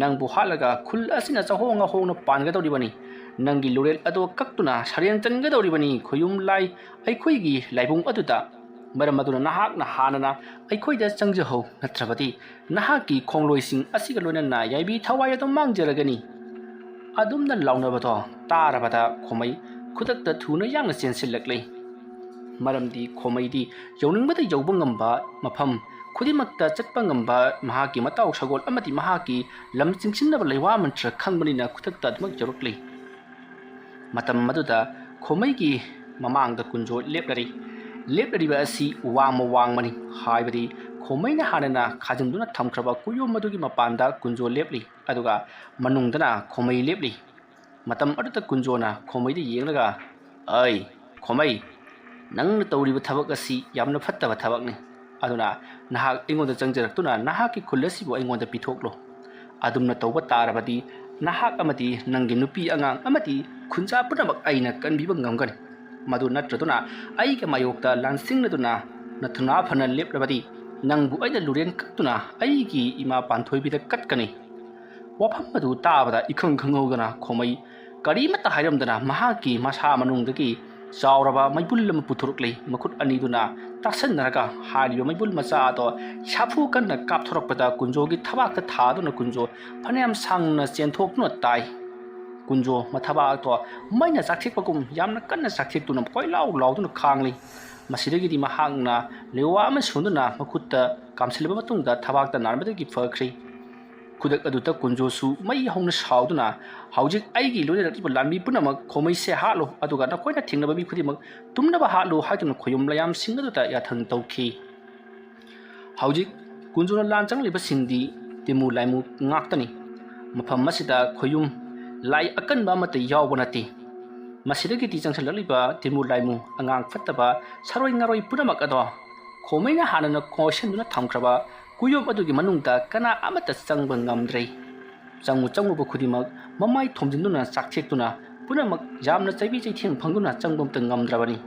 ꯅꯪꯕꯨ ꯍꯥꯠꯂꯒ ꯈꯨꯜ ꯑꯁꯤꯅ ꯆꯍꯣꯡ ꯉꯍꯣꯡꯅ ꯄꯥꯟꯒꯗꯧꯔꯤꯕꯅꯤ꯫ ꯅꯪꯒꯤ ꯂꯨꯔꯦꯜ ꯑꯗꯨ ꯀꯛꯇꯨꯅ ꯁꯔꯦꯟ ꯆꯟꯒꯗꯧꯔꯤꯕꯅꯤ꯫ ꯈꯨꯌꯨꯝ ꯂꯥꯏ ꯑꯩꯈꯣꯏꯒꯤ ꯂꯥꯏꯕꯨꯡ ꯑꯗꯨꯗ ꯃꯔꯝ ꯑꯗꯨꯅ ꯅꯍꯥꯛꯅ ꯍꯥꯟꯅꯅ ꯑꯩꯈꯣꯏꯗ ꯆꯪꯖꯍꯧ, ꯅꯠꯇ꯭ꯔꯕꯗꯤ ꯅꯍꯥꯛꯀꯤ ꯈꯣꯡꯂꯣꯏꯁꯤꯡ ꯑꯁꯤꯒ ꯂꯣꯏꯅꯅ ꯌꯥꯏꯕꯤ ꯊꯋꯥꯏ ꯑꯗꯨꯝ ꯃꯥꯡꯖꯔꯒꯅꯤ꯫ ꯑꯗꯨꯝꯅ ꯂꯥꯎꯅꯕꯗꯣ ꯇꯥꯔꯕꯗ ꯈꯣꯃꯩ ꯈꯨꯗꯛꯇ ꯊꯨꯅ ꯌꯥꯡꯅ ꯆꯦꯟꯁꯤꯜꯂꯛꯂꯤ꯫ ꯃꯔꯝꯗꯤ ꯈꯣꯃꯩꯗꯤ ꯌꯧꯅꯤꯡꯕꯗ ꯌꯧꯕ ꯉꯝꯕ, ꯃꯐꯝ ꯈꯨꯗꯤꯡꯃꯛꯇ ꯆꯠꯄ ꯉꯝꯕ, ꯃꯍꯥꯛꯀꯤ ꯃꯇꯥꯎ ꯁꯒꯣꯜ ꯑꯃꯗꯤ ꯃꯍꯥꯛꯀꯤ ꯂꯝ ꯆꯤꯡꯁꯤꯟꯅꯕ ꯂꯩꯋꯥ ꯃꯟꯇ꯭ꯔ ꯈꯪꯕꯅꯤꯅ ꯈꯨꯗꯛꯇ ꯑꯗꯨꯃꯛ ꯌꯧꯔꯛꯂꯤ꯫ ꯃꯇꯝ ꯑꯗꯨꯗ ꯈꯣꯃꯩꯒꯤ ꯃꯃꯥꯡꯗ ꯀꯨꯟꯖꯣ ꯂꯦꯞꯂꯔꯤ꯫ ꯂꯦꯞꯂꯔꯤꯕ ꯑꯁꯤ ꯋꯥꯡꯃ ꯋꯥꯡꯃꯅꯤ, ꯍꯥꯏꯕꯗꯤ ꯈꯣꯃꯩꯅ ꯍꯥꯟꯅꯅ ꯈꯥꯖꯤꯟꯗꯨꯅ ꯊꯝꯈ꯭ꯔꯕ ꯀꯨꯌꯣꯝ ꯑꯗꯨꯒꯤ ꯃꯄꯥꯟꯗ ꯀꯨꯟꯖꯣ ꯂꯦꯞꯂꯤ, ꯑꯗꯨꯒ ꯃꯅꯨꯡꯗꯅ ꯈꯣꯃꯩ ꯂꯦꯞꯂꯤ꯫ ꯃꯇꯝ ꯑꯗꯨꯗ ꯀꯨꯟꯖꯣꯅ ꯈꯣꯃꯩꯗ ꯌꯦꯡꯂꯒ, "ꯑꯩ ꯈꯣꯃꯩ, ꯅꯪꯅ ꯇꯧꯔꯤꯕ ꯊꯕꯛ ꯑꯁꯤ ꯌꯥꯝꯅ ꯐꯠꯇꯕ ꯊꯕꯛꯅꯤ꯫ ꯑꯗꯨꯅ ꯅꯍꯥꯛ ꯑꯩꯉꯣꯟꯗ ꯆꯪꯖꯔꯛꯇꯨꯅ ꯅꯍꯥꯛꯀꯤ ꯈꯨꯜ ꯑꯁꯤꯕꯨ ꯑꯩꯉꯣꯟꯗ ꯄꯤꯊꯣꯛꯂꯨ꯫ ꯑꯗꯨꯝꯅ ꯇꯧꯕ ꯇꯥꯔꯕꯗꯤ ꯅꯍꯥꯛ ꯑꯃꯗꯤ ꯅꯪꯒꯤ ꯅꯨꯄꯤ ꯑꯉꯥꯡ ꯑꯃꯗꯤ ꯈꯨꯟꯖꯥ ꯄꯨꯝꯅꯃꯛ ꯑꯩꯅ ꯀꯟꯕꯤꯕ ꯉꯝꯒꯅꯤ꯫ ꯃꯗꯨ ꯅꯠꯇ꯭ꯔꯗꯨꯅ ꯑꯩꯒꯤ ꯃꯥꯌꯣꯛꯇ ꯂꯥꯟꯁꯤꯡꯅꯗꯨꯅ ꯅꯊꯧꯅꯥ ꯐꯅ ꯂꯦꯞꯂꯕꯗꯤ ꯅꯪꯕꯨ ꯑꯩꯅ ꯂꯨꯔꯦꯟ ꯀꯛꯇꯨꯅ ꯑꯩꯒꯤ ꯏꯃꯥ ꯄꯥꯟꯊꯣꯏꯕꯤꯗ ꯀꯠꯀꯅꯤ꯫" ꯋꯥꯐꯝ ꯑꯗꯨ ꯇꯥꯕꯗ ꯏꯈꯪ ꯈꯪꯍꯧꯗꯅ ꯈꯣꯃꯩ ꯀꯔꯤꯃꯠꯇ ꯍꯥꯏꯔꯝꯗꯅ ꯃꯍꯥꯛꯀꯤ ꯃꯁꯥ ꯃꯅꯨꯡꯗꯒꯤ ꯆꯥꯎꯔꯕ ꯃꯩꯕꯨꯜ ꯑꯃ ꯄꯨꯊꯣꯔꯛꯂꯤ꯫ ꯃꯈꯨꯠ ꯑꯅꯤꯗꯨꯅ ꯇꯥꯁꯟꯅꯔꯒ ꯍꯥꯏꯔꯤꯕ ꯃꯩꯕꯨꯜ ꯃꯆꯥ ꯑꯗꯣ ꯁꯥꯐꯨ ꯀꯟꯅ ꯀꯥꯞꯊꯣꯔꯛꯄꯗ ꯀꯨꯟꯖꯣꯒꯤ ꯊꯕꯥꯛꯇ ꯊꯥꯗꯨꯅ ꯀꯨꯟꯖꯣ ꯐꯅꯌꯥꯝ ꯁꯥꯡꯅ ꯆꯦꯟꯊꯣꯛꯇꯨꯅ ꯇꯥꯏ꯫ ꯀꯨꯟꯖꯣ ꯃꯊꯕꯥꯛꯇꯣ ꯃꯩꯅ ꯆꯥꯛꯊꯦꯛꯄꯒꯨꯝ ꯌꯥꯝꯅ ꯀꯟꯅ ꯆꯥꯛꯊꯦꯛꯇꯨꯅ ꯀꯣꯏꯂꯥꯎ ꯂꯥꯎꯗꯨꯅ ꯈꯥꯡꯂꯤ꯫ ꯃꯁꯤꯗꯒꯤꯗꯤ ꯃꯍꯥꯛꯅ ꯂꯦꯋꯥ ꯑꯃ ꯁꯣꯟꯗꯨꯅ ꯃꯈꯨꯠꯇ ꯀꯥꯝꯁꯤꯜꯂꯕ ꯃꯇꯨꯡꯗ ꯊꯕꯥꯛꯇ ꯅꯥꯔꯝꯕꯗꯒꯤ ꯐꯈ꯭ꯔꯤ꯫ ꯈꯨꯗꯛ ꯑꯗꯨꯗ ꯀꯨꯟꯖꯣꯁꯨ ꯃꯩ ꯍꯧꯅ ꯁꯥꯎꯗꯨꯅ, "ꯍꯧꯖꯤꯛ ꯑꯩꯒꯤ ꯂꯣꯏꯅꯔꯛꯂꯤꯕ ꯂꯥꯟꯃꯤ ꯄꯨꯝꯅꯃꯛ ꯈꯣꯃꯩꯁꯦ ꯍꯥꯠꯂꯨ, ꯑꯗꯨꯒ ꯅꯈꯣꯏꯅ ꯊꯦꯡꯅꯕ ꯃꯤ ꯈꯨꯗꯤꯡꯃꯛ ꯇꯨꯝꯅꯕ ꯍꯥꯠꯂꯨ" ꯍꯥꯏꯗꯨꯅ ꯈꯣꯌꯨꯝ ꯂꯥꯌꯥꯝꯁꯤꯡ ꯑꯗꯨꯗ ꯌꯥꯊꯪ ꯇꯧꯈꯤ꯫ ꯍꯧꯖꯤꯛ ꯀꯨꯟꯖꯣꯅ ꯂꯥꯟ ꯆꯪꯂꯤꯕꯁꯤꯡꯗꯤ ꯇꯤꯃꯨ ꯂꯥꯏꯃꯨ ꯉꯥꯛꯇꯅꯤ꯫ ꯃꯐꯝ ꯑꯁꯤꯗ ꯈꯣꯌꯨꯝ ꯂꯥꯏ ꯑꯀꯟꯕ ꯑꯃꯠꯇ ꯌꯥꯎꯕ ꯅꯠꯇꯦ꯫ ꯃꯁꯤꯗꯒꯤꯗꯤ ꯆꯪꯁꯤꯜꯂꯛꯂꯤꯕ ꯇꯤꯃꯨ ꯂꯥꯏꯃꯨ, ꯑꯉꯥꯡ ꯐꯠꯇꯕ, ꯁꯥꯔꯣꯏ ꯉꯥꯔꯣꯏ ꯄꯨꯝꯅꯃꯛ ꯑꯗꯣ ꯈꯣꯃꯩꯅ ꯍꯥꯟꯅꯅ ꯀꯣꯏꯁꯤꯟꯗꯨꯅ ꯊꯝꯈ꯭ꯔꯕ ꯀꯨꯌꯣꯝ ꯑꯗꯨꯒꯤ ꯃꯅꯨꯡꯗ ꯀꯅꯥ ꯑꯃꯠꯇ ꯆꯪꯕ ꯉꯝꯗ꯭ꯔꯦ꯫ ꯆꯪꯉꯨ ꯆꯪꯉꯨꯕ ꯈꯨꯗꯤꯡꯃꯛ ꯃꯃꯥꯏ ꯊꯣꯝꯖꯤꯟꯗꯨꯅ ꯆꯥꯛꯊꯦꯛꯇꯨꯅ ꯄꯨꯝꯅꯃꯛ ꯌꯥꯝꯅ ꯆꯩꯕꯤ ꯆꯩꯊꯦꯡ ꯐꯪꯗꯨꯅ ꯆꯪꯕ ꯑꯃꯠꯇ ꯉꯝꯗ꯭ꯔꯕꯅꯤ꯫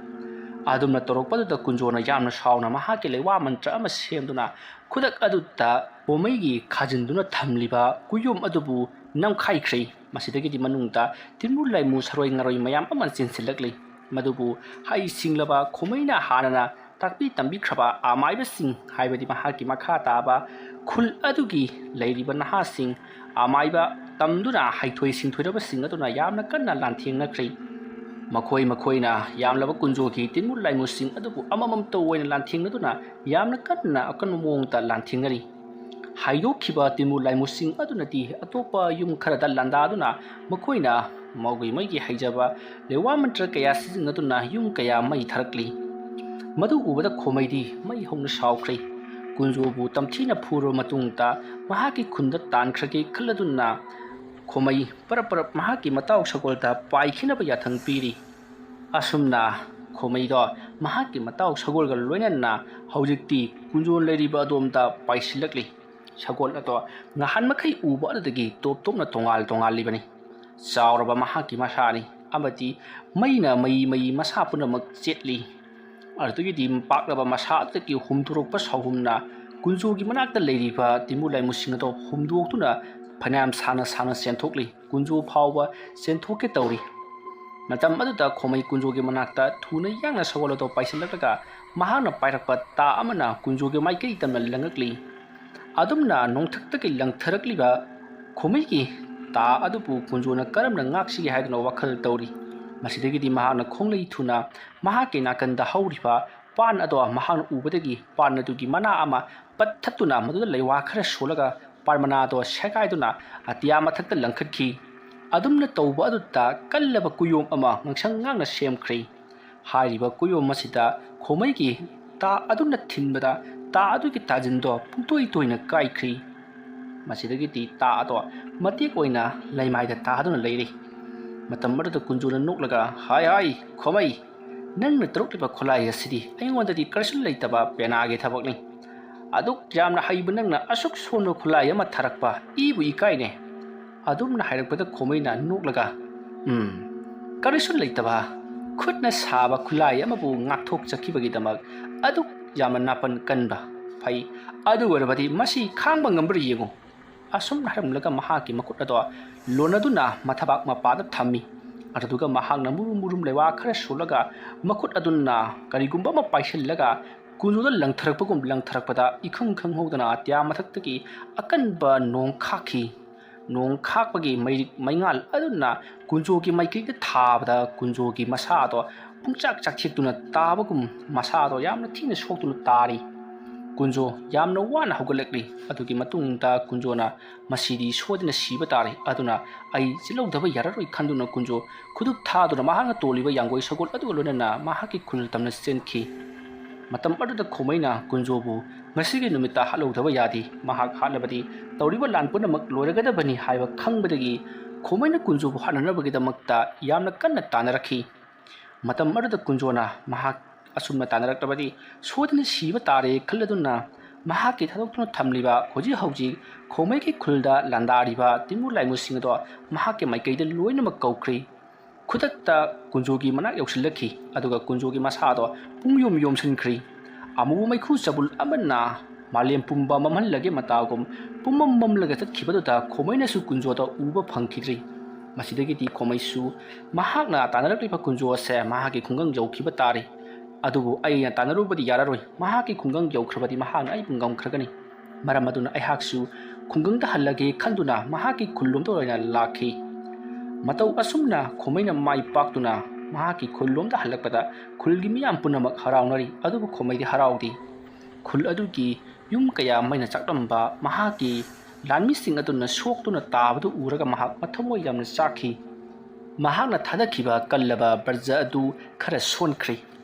ꯑꯗꯨꯝꯅ ꯇꯧꯔꯛꯄꯗꯨꯗ ꯀꯨꯟꯖꯣꯅ ꯌꯥꯝꯅ ꯁꯥꯎꯅ ꯃꯍꯥꯛꯀꯤ ꯂꯩꯋꯥ ꯃꯟꯇ꯭ꯔ ꯑꯃ ꯁꯦꯝꯗꯨꯅ ꯈꯨꯗꯛ ꯑꯗꯨꯗ ꯈꯣꯃꯩꯒꯤ ꯈꯥꯖꯤꯟꯗꯨꯅ ꯊꯝꯂꯤꯕ ꯀꯨꯌꯣꯝ ꯑꯗꯨꯕꯨ ꯅꯝꯈꯥꯏꯈ꯭ꯔꯦ꯫ ꯃꯁꯤꯗꯒꯤꯗꯤ ꯃꯅꯨꯡꯗ ꯇꯤꯟꯃꯨ ꯂꯥꯏꯃꯨ ꯁꯥꯔꯣꯏ ꯉꯥꯔꯣꯏ ꯃꯌꯥꯝ ꯑꯃ ꯆꯦꯟꯁꯤꯜꯂꯛꯂꯤ꯫ ꯃꯗꯨꯕꯨ ꯍꯩ ꯁꯤꯡꯂꯕ ꯈꯣꯃꯩꯅ ꯍꯥꯟꯅꯅ ꯇꯥꯛꯄꯤ ꯇꯝꯕꯤꯈ꯭ꯔꯕ ꯑꯃꯥꯏꯕꯁꯤꯡ, ꯍꯥꯏꯕꯗꯤ ꯃꯍꯥꯛꯀꯤ ꯃꯈꯥ ꯇꯥꯕ ꯈꯨꯜ ꯑꯗꯨꯒꯤ ꯂꯩꯔꯤꯕ ꯅꯍꯥꯁꯤꯡ, ꯑꯃꯥꯏꯕ ꯇꯝꯗꯨꯅ ꯍꯩꯊꯣꯏ ꯁꯤꯡꯊꯣꯏꯔꯕꯁꯤꯡ ꯑꯗꯨꯅ ꯌꯥꯝꯅ ꯀꯟꯅ ꯂꯥꯟꯊꯦꯡꯅꯈ꯭ꯔꯦ꯫ ꯃꯈꯣꯏ ꯃꯈꯣꯏꯅ ꯌꯥꯝꯂꯕ ꯀꯨꯟꯖꯣꯒꯤ ꯇꯤꯟꯃꯨ ꯂꯥꯏꯃꯨꯁꯤꯡ ꯑꯗꯨꯕꯨ ꯑꯃꯃꯝꯇ ꯑꯣꯏꯅ ꯂꯥꯟꯊꯦꯡꯅꯗꯨꯅ ꯌꯥꯝꯅ ꯀꯟꯅ ꯑꯀꯟꯕ ꯃꯑꯣꯡꯗ ꯂꯥꯟꯊꯦꯡꯅꯔꯤ꯫ ꯍꯥꯏꯗꯣꯛꯈꯤꯕ ꯇꯤꯟꯃꯨ ꯂꯥꯏꯃꯨꯁꯤꯡ ꯑꯗꯨꯅꯗꯤ ꯑꯇꯣꯞꯄ ꯌꯨꯝ ꯈꯔꯗ ꯂꯥꯟꯗꯥꯗꯨꯅ ꯃꯈꯣꯏꯅ ꯃꯈꯣꯏꯒꯤ ꯃꯩꯒꯤ ꯍꯩꯖꯕ ꯂꯩꯋꯥ ꯃꯟꯇ꯭ꯔ ꯀꯌꯥ ꯁꯤꯖꯤꯟꯅꯗꯨꯅ ꯌꯨꯝ ꯀꯌꯥ ꯃꯩ ꯊꯥꯔꯛꯂꯤ꯫ ꯃꯗꯨ ꯎꯕꯗ ꯈꯣꯃꯩꯗꯤ ꯃꯩ ꯍꯧꯅ ꯁꯥꯎꯈ꯭ꯔꯦ꯫ ꯀꯨꯟꯖꯣꯕꯨ ꯇꯝꯊꯤꯅ ꯐꯨꯔꯕ ꯃꯇꯨꯡꯗ ꯃꯍꯥꯛꯀꯤ ꯈꯨꯟꯗ ꯇꯥꯟꯈ꯭ꯔꯒꯦ ꯈꯜꯂꯗꯨꯅ ꯈꯣꯃꯩ ꯄꯔꯞ ꯄꯔꯞ ꯃꯍꯥꯛꯀꯤ ꯃꯇꯥꯎ ꯁꯒꯣꯜꯗ ꯄꯥꯏꯈꯤꯅꯕ ꯌꯥꯊꯪ ꯄꯤꯔꯤ꯫ ꯑꯁꯨꯝꯅ ꯈꯣꯃꯩꯗꯣ ꯃꯍꯥꯛꯀꯤ ꯃꯇꯥꯎ ꯁꯒꯣꯜꯒ ꯂꯣꯏꯅꯅ ꯍꯧꯖꯤꯛꯇꯤ ꯀꯨꯟꯖꯣ ꯂꯩꯔꯤꯕ ꯑꯗꯣꯝꯗ ꯄꯥꯏꯁꯤꯜꯂꯛꯂꯤ꯫ ꯁꯒꯣꯜ ꯑꯗꯣ ꯉꯍꯥꯟ ꯃꯈꯩ ꯎꯕ ꯑꯗꯨꯗꯒꯤ ꯇꯣꯞ ꯇꯣꯞꯅ ꯇꯣꯉꯥꯜ ꯇꯣꯉꯥꯜꯂꯤꯕꯅꯤ꯫ ꯆꯥꯎꯔꯕ ꯃꯍꯥꯛꯀꯤ ꯃꯁꯥꯅꯤ ꯑꯃꯗꯤ ꯃꯩꯅ ꯃꯩ ꯃꯩ ꯃꯁꯥ ꯄꯨꯝꯅꯃꯛ ꯆꯦꯠꯂꯤ꯫ ꯑꯗꯨꯗꯒꯤꯗꯤ ꯄꯥꯛꯂꯕ ꯃꯁꯥ ꯑꯗꯨꯗꯒꯤ ꯍꯨꯝꯗꯣꯔꯛꯄ ꯁꯥꯎꯍꯨꯝꯅ ꯀꯨꯟꯖꯣꯒꯤ ꯃꯅꯥꯛꯇ ꯂꯩꯔꯤꯕ ꯇꯤꯃꯨ ꯂꯥꯏꯃꯨꯁꯤꯡ ꯑꯗꯣ ꯍꯨꯝꯗꯣꯛꯇꯨꯅ ꯐꯅꯌꯥꯝ ꯁꯥꯡꯅ ꯁꯥꯡꯅ ꯆꯦꯟꯊꯣꯛꯂꯤ꯫ ꯀꯨꯟꯖꯣ ꯐꯥꯎꯕ ꯆꯦꯟꯊꯣꯛꯀꯦ ꯇꯧꯔꯤ꯫ ꯃꯇꯝ ꯑꯗꯨꯗ ꯈꯣꯃꯩ ꯀꯨꯟꯖꯣꯒꯤ ꯃꯅꯥꯛꯇ ꯊꯨꯅ ꯌꯥꯡꯅ ꯁꯒꯣꯜ ꯑꯗꯣ ꯄꯥꯏꯁꯤꯜꯂꯛꯂꯒ ꯃꯍꯥꯛꯅ ꯄꯥꯏꯔꯛꯄ ꯇꯥ ꯑꯃꯅ ꯀꯨꯟꯖꯣꯒꯤ ꯃꯥꯏꯀꯩ ꯇꯝꯅ ꯂꯪꯉꯛꯂꯤ꯫ ꯑꯗꯨꯝꯅ ꯅꯣꯡꯊꯛꯇꯒꯤ ꯂꯪꯊꯔꯛꯂꯤꯕ ꯈꯣꯃꯩꯒꯤ ꯇꯥ ꯑꯗꯨꯕꯨ ꯀꯨꯟꯖꯣꯅ ꯀꯔꯝꯅ ꯉꯥꯛꯁꯤꯒꯦ ꯍꯥꯏꯗꯨꯅ ꯋꯥꯈꯜ ꯇꯧꯔꯤ꯫ ꯃꯁꯤꯗꯒꯤꯗꯤ ꯃꯍꯥꯛꯅ ꯈꯣꯡꯂꯩ ꯊꯨꯅ ꯃꯍꯥꯛꯀꯤ ꯅꯥꯀꯟꯗ ꯍꯧꯔꯤꯕ ꯄꯥꯟ ꯑꯗꯣ ꯃꯍꯥꯛꯅ ꯎꯕꯗꯒꯤ ꯄꯥꯟ ꯑꯗꯨꯒꯤ ꯃꯅꯥ ꯑꯃ ꯄꯠꯊꯠꯇꯨꯅ ꯃꯗꯨꯗ ꯂꯩꯋꯥ ꯈꯔ ꯁꯣꯜꯂꯒ ꯄꯥꯟ ꯃꯅꯥ ꯑꯗꯣ ꯁꯦꯒꯥꯏꯗꯨꯅ ꯑꯇꯤꯌꯥ ꯃꯊꯛꯇ ꯂꯪꯈꯠꯈꯤ꯫ ꯑꯗꯨꯝꯅ ꯇꯧꯕ ꯑꯗꯨꯗ ꯀꯜꯂꯕ ꯀꯨꯌꯣꯝ ꯑꯃ ꯉꯥꯡꯁꯪ ꯉꯥꯡꯅ ꯁꯦꯝꯈ꯭ꯔꯦ꯫ ꯍꯥꯏꯔꯤꯕ ꯀꯨꯌꯣꯝ ꯑꯁꯤꯗ ꯈꯣꯃꯩꯒꯤ ꯇꯥ ꯑꯗꯨꯅ ꯊꯤꯟꯕꯗ ꯇꯥ ꯑꯗꯨꯒꯤ ꯇꯥꯖꯤꯟꯗꯣ ꯄꯨꯡꯇꯣꯏ ꯇꯣꯏꯅ ꯀꯥꯏꯈ꯭ꯔꯤ꯫ ꯃꯁꯤꯗꯒꯤꯗꯤ ꯇꯥ ꯑꯗꯣ ꯃꯇꯦꯛ ꯑꯣꯏꯅ ꯂꯩꯃꯥꯏꯗ ꯇꯥꯗꯨꯅ ꯂꯩꯔꯤ꯫ ꯃꯇꯝ ꯑꯗꯨꯗ ꯀꯨꯟꯖꯣꯅ ꯅꯣꯛꯂꯒ, "ꯍꯥꯏ ꯍꯥꯏ, ꯈꯣꯃꯩ, ꯅꯪꯅ ꯇꯧꯔꯛꯂꯤꯕ ꯈꯨꯠꯂꯥꯏ ꯑꯁꯤꯗꯤ ꯑꯩꯉꯣꯟꯗꯗꯤ ꯀꯔꯤꯁꯨ ꯂꯩꯇꯕ ꯄꯦꯅꯥꯒꯤ ꯊꯕꯛꯅꯤ꯫ ꯑꯗꯨꯛ ꯌꯥꯝꯅ ꯍꯩꯕ ꯅꯪꯅ ꯑꯁꯨꯛ ꯁꯣꯟꯕ ꯈꯨꯠꯂꯥꯏ ꯑꯃ ꯊꯥꯔꯛꯄ ꯏꯕꯨ ꯏꯀꯥꯏꯅꯦ꯫" ꯑꯗꯨꯝꯅ ꯍꯥꯏꯔꯛꯄꯗ ꯈꯣꯃꯩꯅ ꯅꯣꯛꯂꯒ, "ꯎꯝ, ꯀꯔꯤꯁꯨ ꯂꯩꯇꯕ ꯈꯨꯠꯅ ꯁꯥꯕ ꯈꯨꯠꯂꯥꯏ ꯑꯃꯕꯨ ꯉꯥꯛꯊꯣꯛꯆꯈꯤꯕꯒꯤꯗꯃꯛ ꯑꯗꯨꯛ ꯌꯥꯝꯅ ꯅꯥꯄꯟ ꯀꯟꯕ꯫ ꯐꯩ, ꯑꯗꯨ ꯑꯣꯏꯔꯕꯗꯤ ꯃꯁꯤ ꯈꯥꯡꯕ ꯉꯝꯕ꯭ꯔꯥ ꯌꯦꯡꯉꯨ꯫" ꯑꯁꯨꯝꯅ ꯍꯥꯏꯔꯝꯂꯒ ꯃꯍꯥꯛꯀꯤ ꯃꯈꯨꯠ ꯑꯗꯣ ꯂꯣꯟꯅꯗꯨꯅ ꯃꯊꯕꯥꯛ ꯃꯄꯥꯗ ꯊꯝꯃꯤ꯫ ꯑꯗꯨꯗꯨꯒ ꯃꯍꯥꯛꯅ ꯃꯨꯔꯨꯝ ꯃꯨꯔꯨꯝ ꯂꯩꯋꯥ ꯈꯔ ꯁꯣꯜꯂꯒ ꯃꯈꯨꯠ ꯑꯗꯨꯅ ꯀꯔꯤꯒꯨꯝꯕ ꯑꯃ ꯄꯥꯏꯁꯤꯜꯂꯒ ꯀꯨꯟꯖꯣꯗ ꯂꯪꯊꯔꯛꯄꯒꯨꯝ ꯂꯪꯊꯔꯛꯄꯗ, ꯏꯈꯪ ꯈꯪꯍꯧꯗꯅ ꯑꯇꯤꯌꯥ ꯃꯊꯛꯇꯒꯤ ꯑꯀꯟꯕ ꯅꯣꯡ ꯈꯥꯛꯈꯤ꯫ ꯅꯣꯡ ꯈꯥꯛꯄꯒꯤ ꯃꯩꯔꯤꯛ ꯃꯩꯉꯥꯜ ꯑꯗꯨꯅ ꯀꯨꯟꯖꯣꯒꯤ ꯃꯥꯏꯀꯩꯗ ꯊꯥꯕꯗ, ꯀꯨꯟꯖꯣꯒꯤ ꯃꯁꯥꯗꯣ ꯄꯨꯡꯆꯥꯛ ꯆꯥꯛꯊꯦꯛꯇꯨꯅ ꯇꯥꯕꯒꯨꯝ, ꯃꯁꯥꯗꯣ ꯌꯥꯝꯅ ꯊꯤꯅ ꯁꯣꯛꯇꯨꯅ ꯇꯥꯔꯤ꯫ ꯀꯨꯟꯖꯣ ꯌꯥꯝꯅ ꯋꯥꯅ ꯍꯧꯒꯠꯂꯛꯂꯤ꯫ ꯑꯗꯨꯒꯤ ꯃꯇꯨꯡꯗ ꯀꯨꯟꯖꯣꯅ "ꯃꯁꯤꯗꯤ ꯁꯣꯏꯗꯅ ꯁꯤꯕ ꯇꯥꯔꯦ, ꯑꯗꯨꯅ ꯑꯩ ꯆꯦꯜꯍꯧꯗꯕ ꯌꯥꯔꯔꯣꯏ" ꯈꯟꯗꯨꯅ ꯀꯨꯟꯖꯣ ꯈꯨꯗꯨꯞ ꯊꯥꯗꯨꯅ ꯃꯍꯥꯛꯅ ꯇꯣꯜꯂꯤꯕ ꯌꯥꯡꯒꯣꯏ ꯁꯒꯣꯜ ꯑꯗꯨꯒ ꯂꯣꯏꯅꯅ ꯃꯍꯥꯛꯀꯤ ꯈꯨꯜ ꯇꯝꯅ ꯆꯦꯟꯈꯤ꯫ ꯃꯇꯝ ꯑꯗꯨꯗ ꯈꯣꯃꯩꯅ ꯀꯨꯟꯖꯣꯕꯨ "ꯉꯁꯤꯒꯤ ꯅꯨꯃꯤꯠꯇ ꯍꯥꯠꯍꯧꯗꯕ ꯌꯥꯗꯦ꯫ ꯃꯍꯥꯛ ꯍꯥꯠꯂꯕꯗꯤ ꯇꯧꯔꯤꯕ ꯂꯥꯟ ꯄꯨꯝꯅꯃꯛ ꯂꯣꯏꯔꯒꯗꯕꯅꯤ" ꯍꯥꯏꯕ ꯈꯪꯕꯗꯒꯤ ꯈꯣꯃꯩꯅ ꯀꯨꯟꯖꯣꯕꯨ ꯍꯥꯠꯅꯅꯕꯒꯤꯗꯃꯛꯇ ꯌꯥꯝꯅ ꯀꯟꯅ ꯇꯥꯟꯅꯔꯛꯈꯤ꯫ ꯃꯇꯝ ꯑꯗꯨꯗ ꯀꯨꯟꯖꯣꯅ ꯃꯍꯥꯛ ꯑꯁꯨꯝꯅ ꯇꯥꯟꯅꯔꯛꯂꯕꯗꯤ ꯁꯣꯏꯗꯅ ꯁꯤꯕ ꯇꯥꯔꯦ ꯈꯜꯂꯗꯨꯅ, ꯃꯍꯥꯛꯀꯤ ꯊꯥꯗꯣꯛꯇꯨꯅ ꯊꯝꯂꯤꯕ ꯍꯧꯖꯤꯛ ꯍꯧꯖꯤꯛ ꯈꯣꯃꯩꯒꯤ ꯈꯨꯜꯗ ꯂꯥꯟꯗꯥꯔꯤꯕ ꯇꯤꯃꯨ ꯂꯥꯏꯃꯨꯁꯤꯡ ꯑꯗꯣ ꯃꯍꯥꯛꯀꯤ ꯃꯥꯏꯀꯩꯗ ꯂꯣꯏꯅꯃꯛ ꯀꯧꯈ꯭ꯔꯤ꯫ ꯈꯨꯗꯛꯇ ꯀꯨꯟꯖꯣꯒꯤ ꯃꯅꯥꯛ ꯌꯧꯁꯤꯜꯂꯛꯈꯤ, ꯑꯗꯨꯒ ꯀꯨꯟꯖꯣꯒꯤ ꯃꯁꯥꯗꯣ ꯄꯨꯡꯌꯣꯝ ꯌꯣꯝꯁꯤꯟꯈ꯭ꯔꯤ꯫ ꯑꯃꯨꯕ ꯃꯩꯈꯨ ꯆꯕꯨꯜ ꯑꯃꯅ ꯃꯥꯂꯦꯝ ꯄꯨꯝꯕ ꯃꯝꯍꯜꯂꯒꯦ ꯃꯇꯥꯒꯨꯝ ꯄꯨꯝꯃꯝ ꯃꯝꯂꯒ ꯆꯠꯈꯤꯕꯗꯨꯗ ꯈꯣꯃꯩꯅꯁꯨ ꯀꯨꯟꯖꯣꯗ ꯎꯕ ꯐꯪꯈꯤꯗ꯭ꯔꯤ꯫ ꯃꯁꯤꯗꯒꯤꯗꯤ ꯈꯣꯃꯩꯁꯨ ꯃꯍꯥꯛꯅ ꯇꯥꯟꯅꯔꯛꯂꯤꯕ ꯀꯨꯟꯖꯣ ꯑꯁꯦ ꯃꯍꯥꯛꯀꯤ ꯈꯨꯡꯒꯪ ꯌꯧꯈꯤꯕ ꯇꯥꯔꯦ꯫ ꯑꯗꯨꯕꯨ ꯑꯩꯅ ꯇꯥꯟꯅꯔꯨꯕꯗꯤ ꯌꯥꯔꯔꯣꯏ, ꯃꯍꯥꯛꯀꯤ ꯈꯨꯡꯒꯪ ꯌꯧꯈ꯭ꯔꯕꯗꯤ ꯃꯍꯥꯛꯅ ꯑꯩꯕꯨ ꯉꯝꯈ꯭ꯔꯒꯅꯤ꯫ ꯃꯔꯝ ꯑꯗꯨꯅ ꯑꯩꯍꯥꯛꯁꯨ ꯈꯨꯡꯒꯪꯗ ꯍꯜꯂꯒꯦ ꯈꯟꯗꯨꯅ ꯃꯍꯥꯛꯀꯤ ꯈꯨꯜꯂꯣꯝꯗ ꯑꯣꯏꯅ ꯂꯥꯛꯈꯤ꯫ ꯃꯇꯧ ꯑꯁꯨꯝꯅ ꯈꯣꯃꯩꯅ ꯃꯥꯏ ꯄꯥꯛꯇꯨꯅ ꯃꯍꯥꯛꯀꯤ ꯈꯨꯜꯂꯣꯝꯗ ꯍꯜꯂꯛꯄꯗ ꯈꯨꯜꯒꯤ ꯃꯤꯌꯥꯝ ꯄꯨꯝꯅꯃꯛ ꯍꯔꯥꯎꯅꯔꯤ, ꯑꯗꯨꯕꯨ ꯈꯣꯃꯩꯗꯤ ꯍꯔꯥꯎꯗꯦ꯫ ꯈꯨꯜ ꯑꯗꯨꯒꯤ ꯌꯨꯝ ꯀꯌꯥ ꯃꯩꯅ ꯆꯥꯛꯂꯝꯕ ꯃꯍꯥꯛꯀꯤ ꯂꯥꯟꯃꯤꯁꯤꯡ ꯑꯗꯨꯅ ꯁꯣꯛꯇꯨꯅ ꯇꯥꯕꯗꯨ ꯎꯔꯒ ꯃꯍꯥꯛ ꯃꯊꯃꯣꯏ ꯌꯥꯝꯅ ꯆꯥꯛꯈꯤ꯫ ꯃꯍꯥꯛꯅ ꯊꯥꯗꯈꯤꯕ ꯀꯜꯂꯕ ꯕ꯭ꯔꯖ ꯑꯗꯨ ꯈꯔ ꯁꯣꯟꯈ꯭ꯔꯦ꯫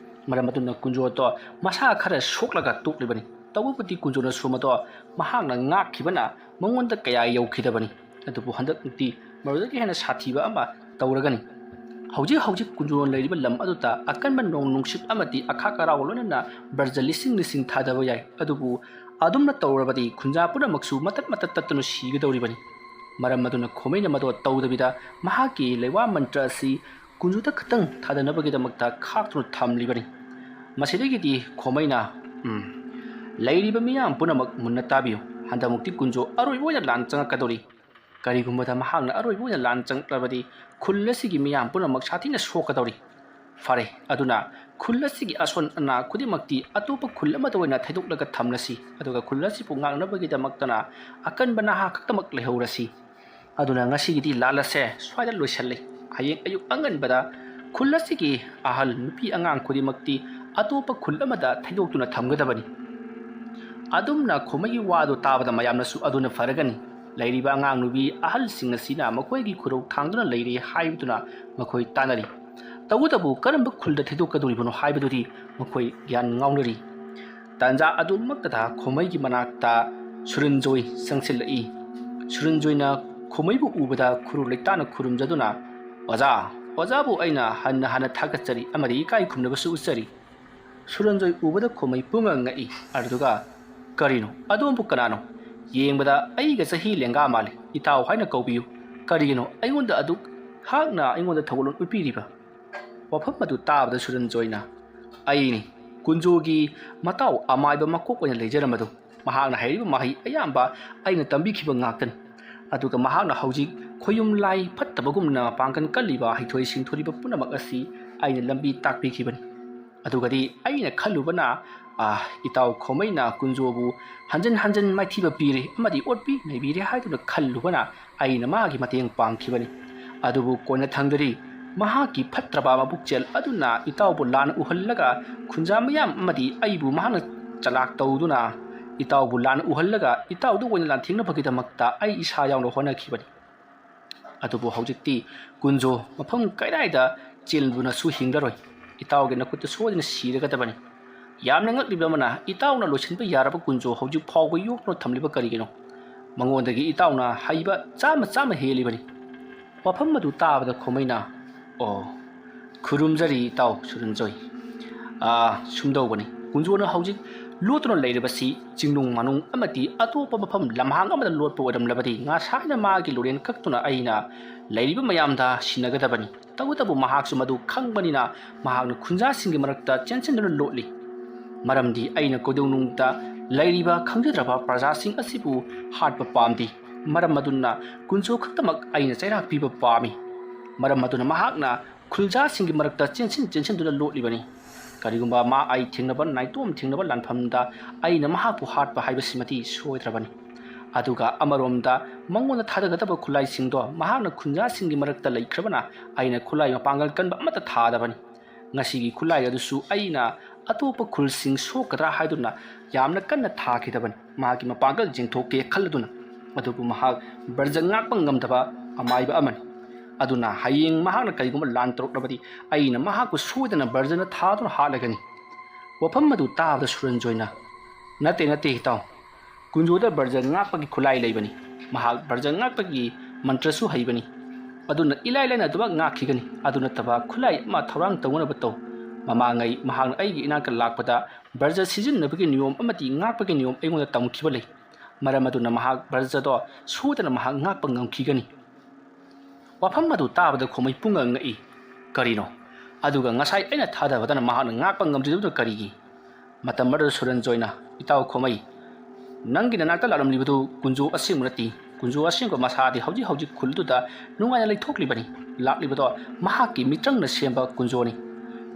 ꯃꯔꯝ ꯑꯗꯨꯅ ꯀꯨꯟꯖꯣꯗꯣ ꯃꯁꯥ ꯈꯔ ꯁꯣꯛꯂꯒ ꯇꯣꯛꯂꯤꯕꯅꯤ꯫ ꯇꯧꯕꯕꯨꯗꯤ ꯀꯨꯟꯖꯣꯅ ꯁꯨꯝ ꯑꯗꯣ ꯃꯍꯥꯛꯅ ꯉꯥꯛꯈꯤꯕꯅ ꯃꯉꯣꯟꯗ ꯀꯌꯥ ꯌꯧꯈꯤꯗꯕꯅꯤ꯫ ꯑꯗꯨꯕꯨ ꯍꯟꯗꯛꯇꯤ ꯃꯗꯨꯗꯒꯤ ꯍꯦꯟꯅ ꯁꯥꯊꯤꯕ ꯑꯃ ꯇꯧꯔꯒꯅꯤ꯫ ꯍꯧꯖꯤꯛ ꯍꯧꯖꯤꯛ ꯀꯨꯟꯖꯣꯅ ꯂꯩꯔꯤꯕ ꯂꯝ ꯑꯗꯨꯗ ꯑꯀꯟꯕ ꯅꯣꯡ ꯅꯨꯡꯁꯤꯠ ꯑꯃꯗꯤ ꯑꯈꯥꯛ ꯑꯔꯥꯎ ꯂꯣꯏꯅꯅ ꯕ꯭ꯔꯖ ꯂꯤꯁꯤꯡ ꯂꯤꯁꯤꯡ ꯊꯥꯗꯕ ꯌꯥꯏ꯫ ꯑꯗꯨꯕꯨ ꯑꯗꯨꯝꯅ ꯇꯧꯔꯕꯗꯤ ꯈꯨꯟꯖꯥ ꯄꯨꯝꯅꯃꯛꯁꯨ ꯃꯇꯠ ꯃꯇꯠ ꯇꯠꯇꯨꯅ ꯁꯤꯒꯗꯧꯔꯤꯕꯅꯤ꯫ ꯃꯔꯝ ꯑꯗꯨꯅ ꯈꯣꯃꯩꯅ ꯃꯗꯨ ꯇꯧꯗꯕꯤꯗ ꯃꯍꯥꯛꯀꯤ ꯂꯩꯋꯥ ꯃꯟꯇ꯭ꯔ ꯑꯁꯤ ꯀꯨꯟꯖꯨꯗ ꯈꯛꯇꯪ ꯊꯥꯗꯅꯕꯒꯤꯗꯃꯛꯇ ꯈꯥꯛꯇꯨꯅ ꯊꯝꯂꯤꯕꯅꯤ꯫ ꯃꯁꯤꯗꯒꯤꯗꯤ ꯈꯣꯃꯩꯅ, "ꯎꯝ, ꯂꯩꯔꯤꯕ ꯃꯤꯌꯥꯝ ꯄꯨꯝꯅꯃꯛ ꯃꯨꯟꯅ ꯇꯥꯕꯤꯌꯨ꯫ ꯍꯟꯗꯛꯃꯨꯛꯇꯤ ꯀꯨꯟꯖꯨ ꯑꯔꯣꯏꯕ ꯑꯣꯏꯅ ꯂꯥꯟ ꯆꯪꯉꯛꯀꯗꯧꯔꯤ꯫ ꯀꯔꯤꯒꯨꯝꯕꯗ ꯃꯍꯥꯛꯅ ꯑꯔꯣꯏꯕ ꯑꯣꯏꯅ ꯂꯥꯟ ꯆꯪꯂꯕꯗꯤ ꯈꯨꯜ ꯑꯁꯤꯒꯤ ꯃꯤꯌꯥꯝ ꯄꯨꯝꯅꯃꯛ ꯁꯥꯊꯤꯅ ꯁꯣꯛꯀꯗꯧꯔꯤ꯫ ꯐꯔꯦ, ꯑꯗꯨꯅ ꯈꯨꯜ ꯑꯁꯤꯒꯤ ꯑꯁꯣꯟ ꯑꯅꯥ ꯈꯨꯗꯤꯡꯃꯛꯇꯤ ꯑꯇꯣꯞꯄ ꯈꯨꯜ ꯑꯃꯗ ꯑꯣꯏꯅ ꯊꯩꯗꯣꯛꯂꯒ ꯊꯝꯂꯁꯤ, ꯑꯗꯨꯒ ꯈꯨꯜ ꯑꯁꯤꯕꯨ ꯉꯥꯛꯅꯕꯒꯤꯗꯃꯛꯇꯅ ꯑꯀꯟꯕ ꯅꯍꯥ ꯈꯛꯇꯃꯛ ꯂꯩꯍꯧꯔꯁꯤ꯫ ꯑꯗꯨꯅ ꯉꯁꯤꯒꯤꯗꯤ ꯂꯥꯜ ꯑꯁꯦ ꯁ꯭ꯋꯥꯏꯗ ꯂꯣꯏꯁꯤꯜꯂꯤ꯫ ꯍꯌꯦꯡ ꯑꯌꯨꯛ ꯑꯉꯟꯕꯗ ꯈꯨꯜ ꯑꯁꯤꯒꯤ ꯑꯍꯜ ꯅꯨꯄꯤ ꯑꯉꯥꯡ ꯈꯨꯗꯤꯡꯃꯛꯇꯤ ꯑꯇꯣꯞꯄ ꯈꯨꯜ ꯑꯃꯗ ꯊꯩꯗꯣꯛꯇꯨꯅ ꯊꯝꯒꯗꯕꯅꯤ꯫ ꯑꯗꯨꯝꯅ ꯈꯣꯃꯩꯒꯤ ꯋꯥꯗꯨ ꯇꯥꯕꯗ ꯃꯌꯥꯝꯅꯁꯨ ꯑꯗꯨꯅ ꯐꯔꯒꯅꯤ꯫ ꯂꯩꯔꯤꯕ ꯑꯉꯥꯡ ꯅꯨꯄꯤ ꯑꯍꯜꯁꯤꯡ ꯑꯁꯤꯅ ꯃꯈꯣꯏꯒꯤ ꯈꯨꯔꯧ ꯊꯥꯡꯗꯨꯅ ꯂꯩꯔꯦ ꯍꯥꯏꯕꯗꯨꯅ ꯃꯈꯣꯏ ꯇꯥꯅꯔꯤ꯫ ꯇꯧꯕꯇꯕꯨ ꯀꯔꯝꯕ ꯈꯨꯜꯗ ꯊꯩꯗꯣꯛꯀꯗꯧꯔꯤꯕꯅꯣ ꯍꯥꯏꯕꯗꯨꯗꯤ ꯃꯈꯣꯏ ꯒ꯭ꯌꯥꯟ ꯉꯥꯎꯅꯔꯤ꯫ ꯇꯥꯟꯖꯥ ꯑꯗꯨꯃꯛꯇꯗ ꯈꯣꯃꯩꯒꯤ ꯃꯅꯥꯛꯇ ꯁꯨꯔꯟꯖꯣꯏ ꯆꯪꯁꯤꯜꯂꯛꯏ꯫ ꯁꯨꯔꯟꯖꯣꯏꯅ ꯈꯣꯃꯩꯕꯨ ꯎꯕꯗ ꯈꯨꯔꯨ ꯂꯩꯇꯥꯅ ꯈꯨꯔꯨꯝꯖꯗꯨꯅ, "ꯑꯣꯖꯥ, ꯑꯣꯖꯥꯕꯨ ꯑꯩꯅ ꯍꯟꯅ ꯍꯟꯅ ꯊꯥꯒꯠꯆꯔꯤ ꯑꯃꯗꯤ ꯏꯀꯥꯏ ꯈꯨꯝꯅꯕꯁꯨ ꯎꯠꯆꯔꯤ꯫" ꯁꯨꯔꯟꯖꯣꯏ ꯎꯕꯗ ꯈꯣꯃꯩ ꯄꯨꯡꯉꯛ ꯉꯛꯏ꯫ ꯑꯗꯨꯗꯨꯒ, "ꯀꯔꯤꯅꯣ? ꯑꯗꯣꯝꯕꯨ ꯀꯅꯥꯅꯣ? ꯌꯦꯡꯕꯗ ꯑꯩꯒ ꯆꯍꯤ ꯂꯦꯡꯒꯥ ꯃꯥꯜꯂꯤ, ꯏꯇꯥꯎ ꯍꯥꯏꯅ ꯀꯧꯕꯤꯌꯨ꯫ ꯀꯔꯤꯒꯤꯅꯣ ꯑꯩꯉꯣꯟꯗ ꯑꯗꯨꯛ ꯍꯥꯛꯅ ꯑꯩꯉꯣꯟꯗ ꯊꯧꯒꯜꯂꯣꯟ ꯎꯠꯄꯤꯔꯤꯕ?" ꯋꯥꯐꯝ ꯑꯗꯨ ꯇꯥꯕꯗ ꯁꯨꯔꯟꯖꯣꯏꯅ, "ꯑꯩꯅꯤ ꯀꯨꯟꯖꯣꯒꯤ ꯃꯇꯥꯎ ꯑꯃꯥꯏꯕ ꯃꯀꯣꯛ ꯑꯣꯏꯅ ꯂꯩꯖꯔꯝꯕꯗꯨ꯫ ꯃꯍꯥꯛꯅ ꯍꯩꯔꯤꯕ ꯃꯍꯩ ꯑꯌꯥꯝꯕ ꯑꯩꯅ ꯇꯝꯕꯤꯈꯤꯕ ꯉꯥꯛꯇꯅꯤ꯫ ꯑꯗꯨꯒ ꯃꯍꯥꯛꯅ ꯍꯧꯖꯤꯛ ꯈꯣꯌꯨꯝ ꯂꯥꯏ ꯐꯠꯇꯕꯒꯨꯝꯅ ꯃꯄꯥꯡꯒꯜ ꯀꯜꯂꯤꯕ ꯍꯩꯊꯣꯏ ꯁꯤꯡꯊꯣꯏꯔꯤꯕ ꯄꯨꯝꯅꯃꯛ ꯑꯁꯤ ꯑꯩꯅ ꯂꯝꯕꯤ ꯇꯥꯛꯄꯤꯈꯤꯕꯅꯤ꯫ ꯑꯗꯨꯒꯗꯤ ꯑꯩꯅ ꯈꯜꯂꯨꯕꯅ, ꯑꯥ, ꯏꯇꯥꯎ ꯈꯣꯃꯩꯅ ꯀꯨꯟꯖꯣꯕꯨ ꯍꯟꯖꯤꯟ ꯍꯟꯖꯤꯟ ꯃꯥꯏꯊꯤꯕ ꯄꯤꯔꯦ ꯑꯃꯗꯤ ꯑꯣꯠꯄꯤ ꯅꯩꯕꯤꯔꯦ ꯍꯥꯏꯗꯨꯅ ꯈꯜꯂꯨꯕꯅ ꯑꯩꯅ ꯃꯥꯒꯤ ꯃꯇꯦꯡ ꯄꯥꯡꯈꯤꯕꯅꯤ꯫ ꯑꯗꯨꯕꯨ ꯀꯣꯟꯅꯊꯪꯗꯗꯤ ꯃꯍꯥꯛꯀꯤ ꯐꯠꯇ꯭ꯔꯕ ꯃꯕꯨꯛꯆꯦꯜ ꯑꯗꯨꯅ ꯏꯇꯥꯎꯕꯨ ꯂꯥꯟꯅ ꯎꯍꯜꯂꯒ ꯈꯨꯟꯖꯥ ꯃꯤꯌꯥꯝ ꯑꯃꯗꯤ ꯑꯩꯕꯨ ꯃꯍꯥꯛꯅ ꯆꯂꯥꯛ ꯇꯧꯗꯨꯅ ꯏꯇꯥꯎꯕꯨ ꯂꯥꯟꯅ ꯎꯍꯜꯂꯒ ꯏꯇꯥꯎꯗ ꯑꯣꯏꯅ ꯂꯥꯟꯊꯦꯡꯅꯕꯒꯤꯗꯃꯛꯇ ꯑꯩ ꯏꯁꯥ ꯌꯥꯎꯅ ꯍꯣꯠꯅꯈꯤꯕꯅꯤ꯫ ꯑꯗꯨꯕꯨ ꯍꯧꯖꯤꯛꯇꯤ ꯀꯨꯟꯖꯣ ꯃꯐꯝ ꯀꯗꯥꯏꯗ ꯆꯦꯟꯗꯨꯅꯁꯨ ꯍꯤꯡꯂꯔꯣꯏ꯫ ꯏꯇꯥꯎꯒꯤ ꯅꯈꯨꯠꯇ ꯁꯣꯏꯗꯅ ꯁꯤꯔꯒꯗꯕꯅꯤ꯫ ꯌꯥꯝꯅ ꯉꯛꯂꯤꯕ ꯑꯃꯅ, ꯏꯇꯥꯎꯅ ꯂꯣꯏꯁꯤꯟꯕ ꯌꯥꯔꯕ ꯀꯨꯟꯖꯣ ꯍꯧꯖꯤꯛ ꯐꯥꯎꯕ ꯌꯣꯛꯇꯨꯅ ꯊꯝꯂꯤꯕ ꯀꯔꯤꯒꯤꯅꯣ? ꯃꯉꯣꯟꯗꯒꯤ ꯏꯇꯥꯎꯅ ꯍꯩꯕ ꯆꯥꯝꯃ ꯆꯥꯝꯃ ꯍꯦꯜꯂꯤꯕꯅꯤ꯫ ꯋꯥꯐꯝ ꯑꯗꯨ ꯇꯥꯕꯗ ꯈꯣꯃꯩꯅ, "ꯑꯣ, ꯈꯨꯔꯨꯝꯖꯔꯤ ꯏꯇꯥꯎ ꯁꯨꯔꯟꯖꯣꯏ꯫ ꯑꯥ, ꯁꯨꯝꯗꯧꯕꯅꯤ, ꯀꯨꯟꯖꯣꯅ ꯍꯧꯖꯤꯛ ꯂꯣꯠꯇꯨꯅ ꯂꯩꯔꯤꯕꯁꯤ ꯆꯤꯡꯅꯨꯡ ꯃꯥꯅꯨꯡ ꯑꯃꯗꯤ ꯑꯇꯣꯞꯄ ꯃꯐꯝ ꯂꯝꯍꯥꯡ ꯑꯃꯗ ꯂꯣꯠꯄ ꯑꯣꯏꯔꯝꯂꯕꯗꯤ ꯉꯁꯥꯏꯅ ꯃꯥꯒꯤ ꯂꯣꯔꯦꯟ ꯀꯛꯇꯨꯅ ꯑꯩꯅ ꯂꯩꯔꯤꯕ ꯃꯌꯥꯝꯗ ꯁꯤꯟꯅꯒꯗꯕꯅꯤ꯫ ꯇꯧꯕꯇꯕꯨ ꯃꯍꯥꯛꯁꯨ ꯃꯗꯨ ꯈꯪꯕꯅꯤꯅ ꯃꯍꯥꯛꯅ ꯈꯨꯟꯖꯥꯁꯤꯡꯒꯤ ꯃꯔꯛꯇ ꯆꯦꯟꯁꯤꯟꯗꯨꯅ ꯂꯣꯠꯂꯤ꯫ ꯃꯔꯝꯗꯤ ꯑꯩꯅ ꯀꯩꯗꯧꯅꯨꯡꯗ ꯂꯩꯔꯤꯕ ꯈꯪꯖꯗ꯭ꯔꯕ ꯄ꯭ꯔꯖꯥꯁꯤꯡ ꯑꯁꯤꯕꯨ ꯍꯥꯠꯄ ꯄꯥꯝꯗꯦ꯫ ꯃꯔꯝ ꯑꯗꯨꯅ ꯀꯨꯟꯖꯣ ꯈꯛꯇꯃꯛ ꯑꯩꯅ ꯆꯩꯔꯥꯛ ꯄꯤꯕ ꯄꯥꯝꯃꯤ꯫ ꯃꯔꯝ ꯑꯗꯨꯅ ꯃꯍꯥꯛꯅ ꯈꯨꯜꯖꯥꯁꯤꯡꯒꯤ ꯃꯔꯛꯇ ꯆꯦꯟꯁꯤꯟ ꯆꯦꯟꯁꯤꯟꯗꯨꯅ ꯂꯣꯠꯂꯤꯕꯅꯤ꯫ ꯀꯔꯤꯒꯨꯝꯕ ꯃꯥ ꯑꯩ ꯊꯦꯡꯅꯕ, ꯅꯥꯏꯇꯣꯝ ꯊꯦꯡꯅꯕ ꯂꯥꯟꯐꯝꯗ ꯑꯩꯅ ꯃꯍꯥꯛꯄꯨ ꯍꯥꯠꯄ ꯍꯥꯏꯕꯁꯤꯃꯗꯤ ꯁꯣꯏꯗ꯭ꯔꯕꯅꯤ꯫ ꯑꯗꯨꯒ ꯑꯃꯔꯣꯝꯗ ꯃꯉꯣꯟꯗ ꯊꯥꯗꯒꯗꯕ ꯈꯨꯠꯂꯥꯏꯁꯤꯡꯗꯣ ꯃꯍꯥꯛꯅ ꯈꯨꯟꯖꯥꯁꯤꯡꯒꯤ ꯃꯔꯛꯇ ꯂꯩꯈ꯭ꯔꯕꯅ ꯑꯩꯅ ꯈꯨꯠꯂꯥꯏ ꯃꯄꯥꯡꯒꯜ ꯀꯟꯕ ꯑꯃꯠꯇ ꯊꯥꯗꯕꯅꯤ꯫ ꯉꯁꯤꯒꯤ ꯈꯨꯠꯂꯥꯏ ꯑꯗꯨꯁꯨ ꯑꯩꯅ ꯑꯇꯣꯞꯄ ꯈꯨꯜꯁꯤꯡ ꯁꯣꯛꯀꯗ꯭ꯔꯥ ꯍꯥꯏꯗꯨꯅ ꯌꯥꯝꯅ ꯀꯟꯅ ꯊꯥꯈꯤꯗꯕꯅꯤ꯫ ꯃꯍꯥꯛꯀꯤ ꯃꯄꯥꯡꯒꯜ ꯌꯦꯡꯊꯣꯛꯀꯦ ꯈꯜꯂꯗꯨꯅ꯫ ꯑꯗꯨꯕꯨ ꯃꯍꯥꯛ ꯕ꯭ꯔꯖ ꯉꯥꯛꯄ ꯉꯝꯗꯕ ꯑꯃꯥꯏꯕ ꯑꯃꯅꯤ꯫ ꯑꯗꯨꯅ ꯍꯌꯦꯡ ꯃꯍꯥꯛꯅ ꯀꯔꯤꯒꯨꯝꯕ ꯂꯥꯟ ꯇꯧꯔꯛꯂꯕꯗꯤ ꯑꯩꯅ ꯃꯍꯥꯛꯄꯨ ꯁꯣꯏꯗꯅ ꯕ꯭ꯔꯖꯅ ꯊꯥꯗꯨꯅ ꯍꯥꯠꯂꯒꯅꯤ꯫ ꯋꯥꯐꯝ ꯑꯗꯨ ꯇꯥꯕꯗ ꯁꯨꯔꯟꯖꯣꯏꯅ, "ꯅꯠꯇꯦ, ꯅꯠꯇꯦ ꯏꯇꯥꯎ, ꯀꯨꯟꯖꯣꯗ ꯕ꯭ꯔꯖ ꯉꯥꯛꯄꯒꯤ ꯈꯨꯠꯂꯥꯏ ꯂꯩꯕꯅꯤ꯫ ꯃꯍꯥꯛ ꯕ꯭ꯔꯖ ꯉꯥꯛꯄꯒꯤ ꯃꯟꯇ꯭ꯔꯁꯨ ꯍꯩꯕꯅꯤ꯫ ꯑꯗꯨꯅ ꯏꯂꯥꯏ ꯂꯥꯏꯅ ꯑꯗꯨꯃꯛ ꯉꯥꯛꯈꯤꯒꯅꯤ꯫ ꯑꯗꯨ ꯅꯠꯇꯕ ꯈꯨꯠꯂꯥꯏ ꯑꯃ ꯊꯧꯔꯥꯡ ꯇꯧꯅꯅꯕ ꯇꯧ꯫ ꯃꯃꯥꯡꯉꯩ ꯃꯍꯥꯛꯅ ꯑꯩꯒꯤ ꯏꯅꯥꯛꯇ ꯂꯥꯛꯄꯗ ꯕ꯭ꯔꯖ ꯁꯤꯖꯤꯟꯅꯕꯒꯤ ꯅꯤꯌꯣꯝ ꯑꯃꯗꯤ ꯉꯥꯛꯄꯒꯤ ꯅꯤꯌꯣꯝ ꯑꯩꯉꯣꯟꯗ ꯇꯝꯈꯤꯕ ꯂꯩ꯫ ꯃꯔꯝ ꯑꯗꯨꯅ ꯃꯍꯥꯛ ꯕ꯭ꯔꯖꯗꯣ ꯁꯣꯏꯗꯅ ꯃꯍꯥꯛ ꯉꯥꯛꯄ ꯉꯝꯈꯤꯒꯅꯤ꯫" ꯋꯥꯐꯝ ꯑꯗꯨ ꯇꯥꯕꯗ ꯈꯣꯃꯩ ꯄꯨꯡꯉꯛ ꯉꯛꯏ꯫ "ꯀꯔꯤꯅꯣ? ꯑꯗꯨꯒ ꯉꯁꯥꯏ ꯑꯩꯅ ꯊꯥꯗꯕꯗꯅ ꯃꯍꯥꯛꯅ ꯉꯥꯛꯄ ꯉꯝꯗ꯭ꯔꯤꯕꯗꯨꯅ ꯀꯔꯤꯒꯤ?" ꯃꯇꯝ ꯑꯗꯨꯗ ꯁꯨꯔꯟꯖꯣꯏꯅ, "ꯏꯇꯥꯎ ꯈꯣꯃꯩ, ꯅꯪꯒꯤ ꯅꯅꯥꯛꯇ ꯂꯥꯛꯂꯝꯂꯤꯕꯗꯨ ꯀꯨꯟꯖꯣ ꯑꯁꯦꯡꯕ ꯅꯠꯇꯦ꯫ ꯀꯨꯟꯖꯣ ꯑꯁꯦꯡꯕ ꯃꯁꯥꯗꯤ ꯍꯧꯖꯤꯛ ꯍꯧꯖꯤꯛ ꯈꯨꯜ ꯑꯗꯨꯗ ꯅꯨꯡꯉꯥꯏꯅ ꯂꯩꯊꯣꯛꯂꯤꯕꯅꯤ꯫ ꯂꯥꯛꯂꯤꯕꯗꯣ ꯃꯍꯥꯛꯀꯤ ꯃꯤꯇ꯭ꯔꯪꯅ ꯁꯦꯝꯕ ꯀꯨꯟꯖꯣꯅꯤ꯫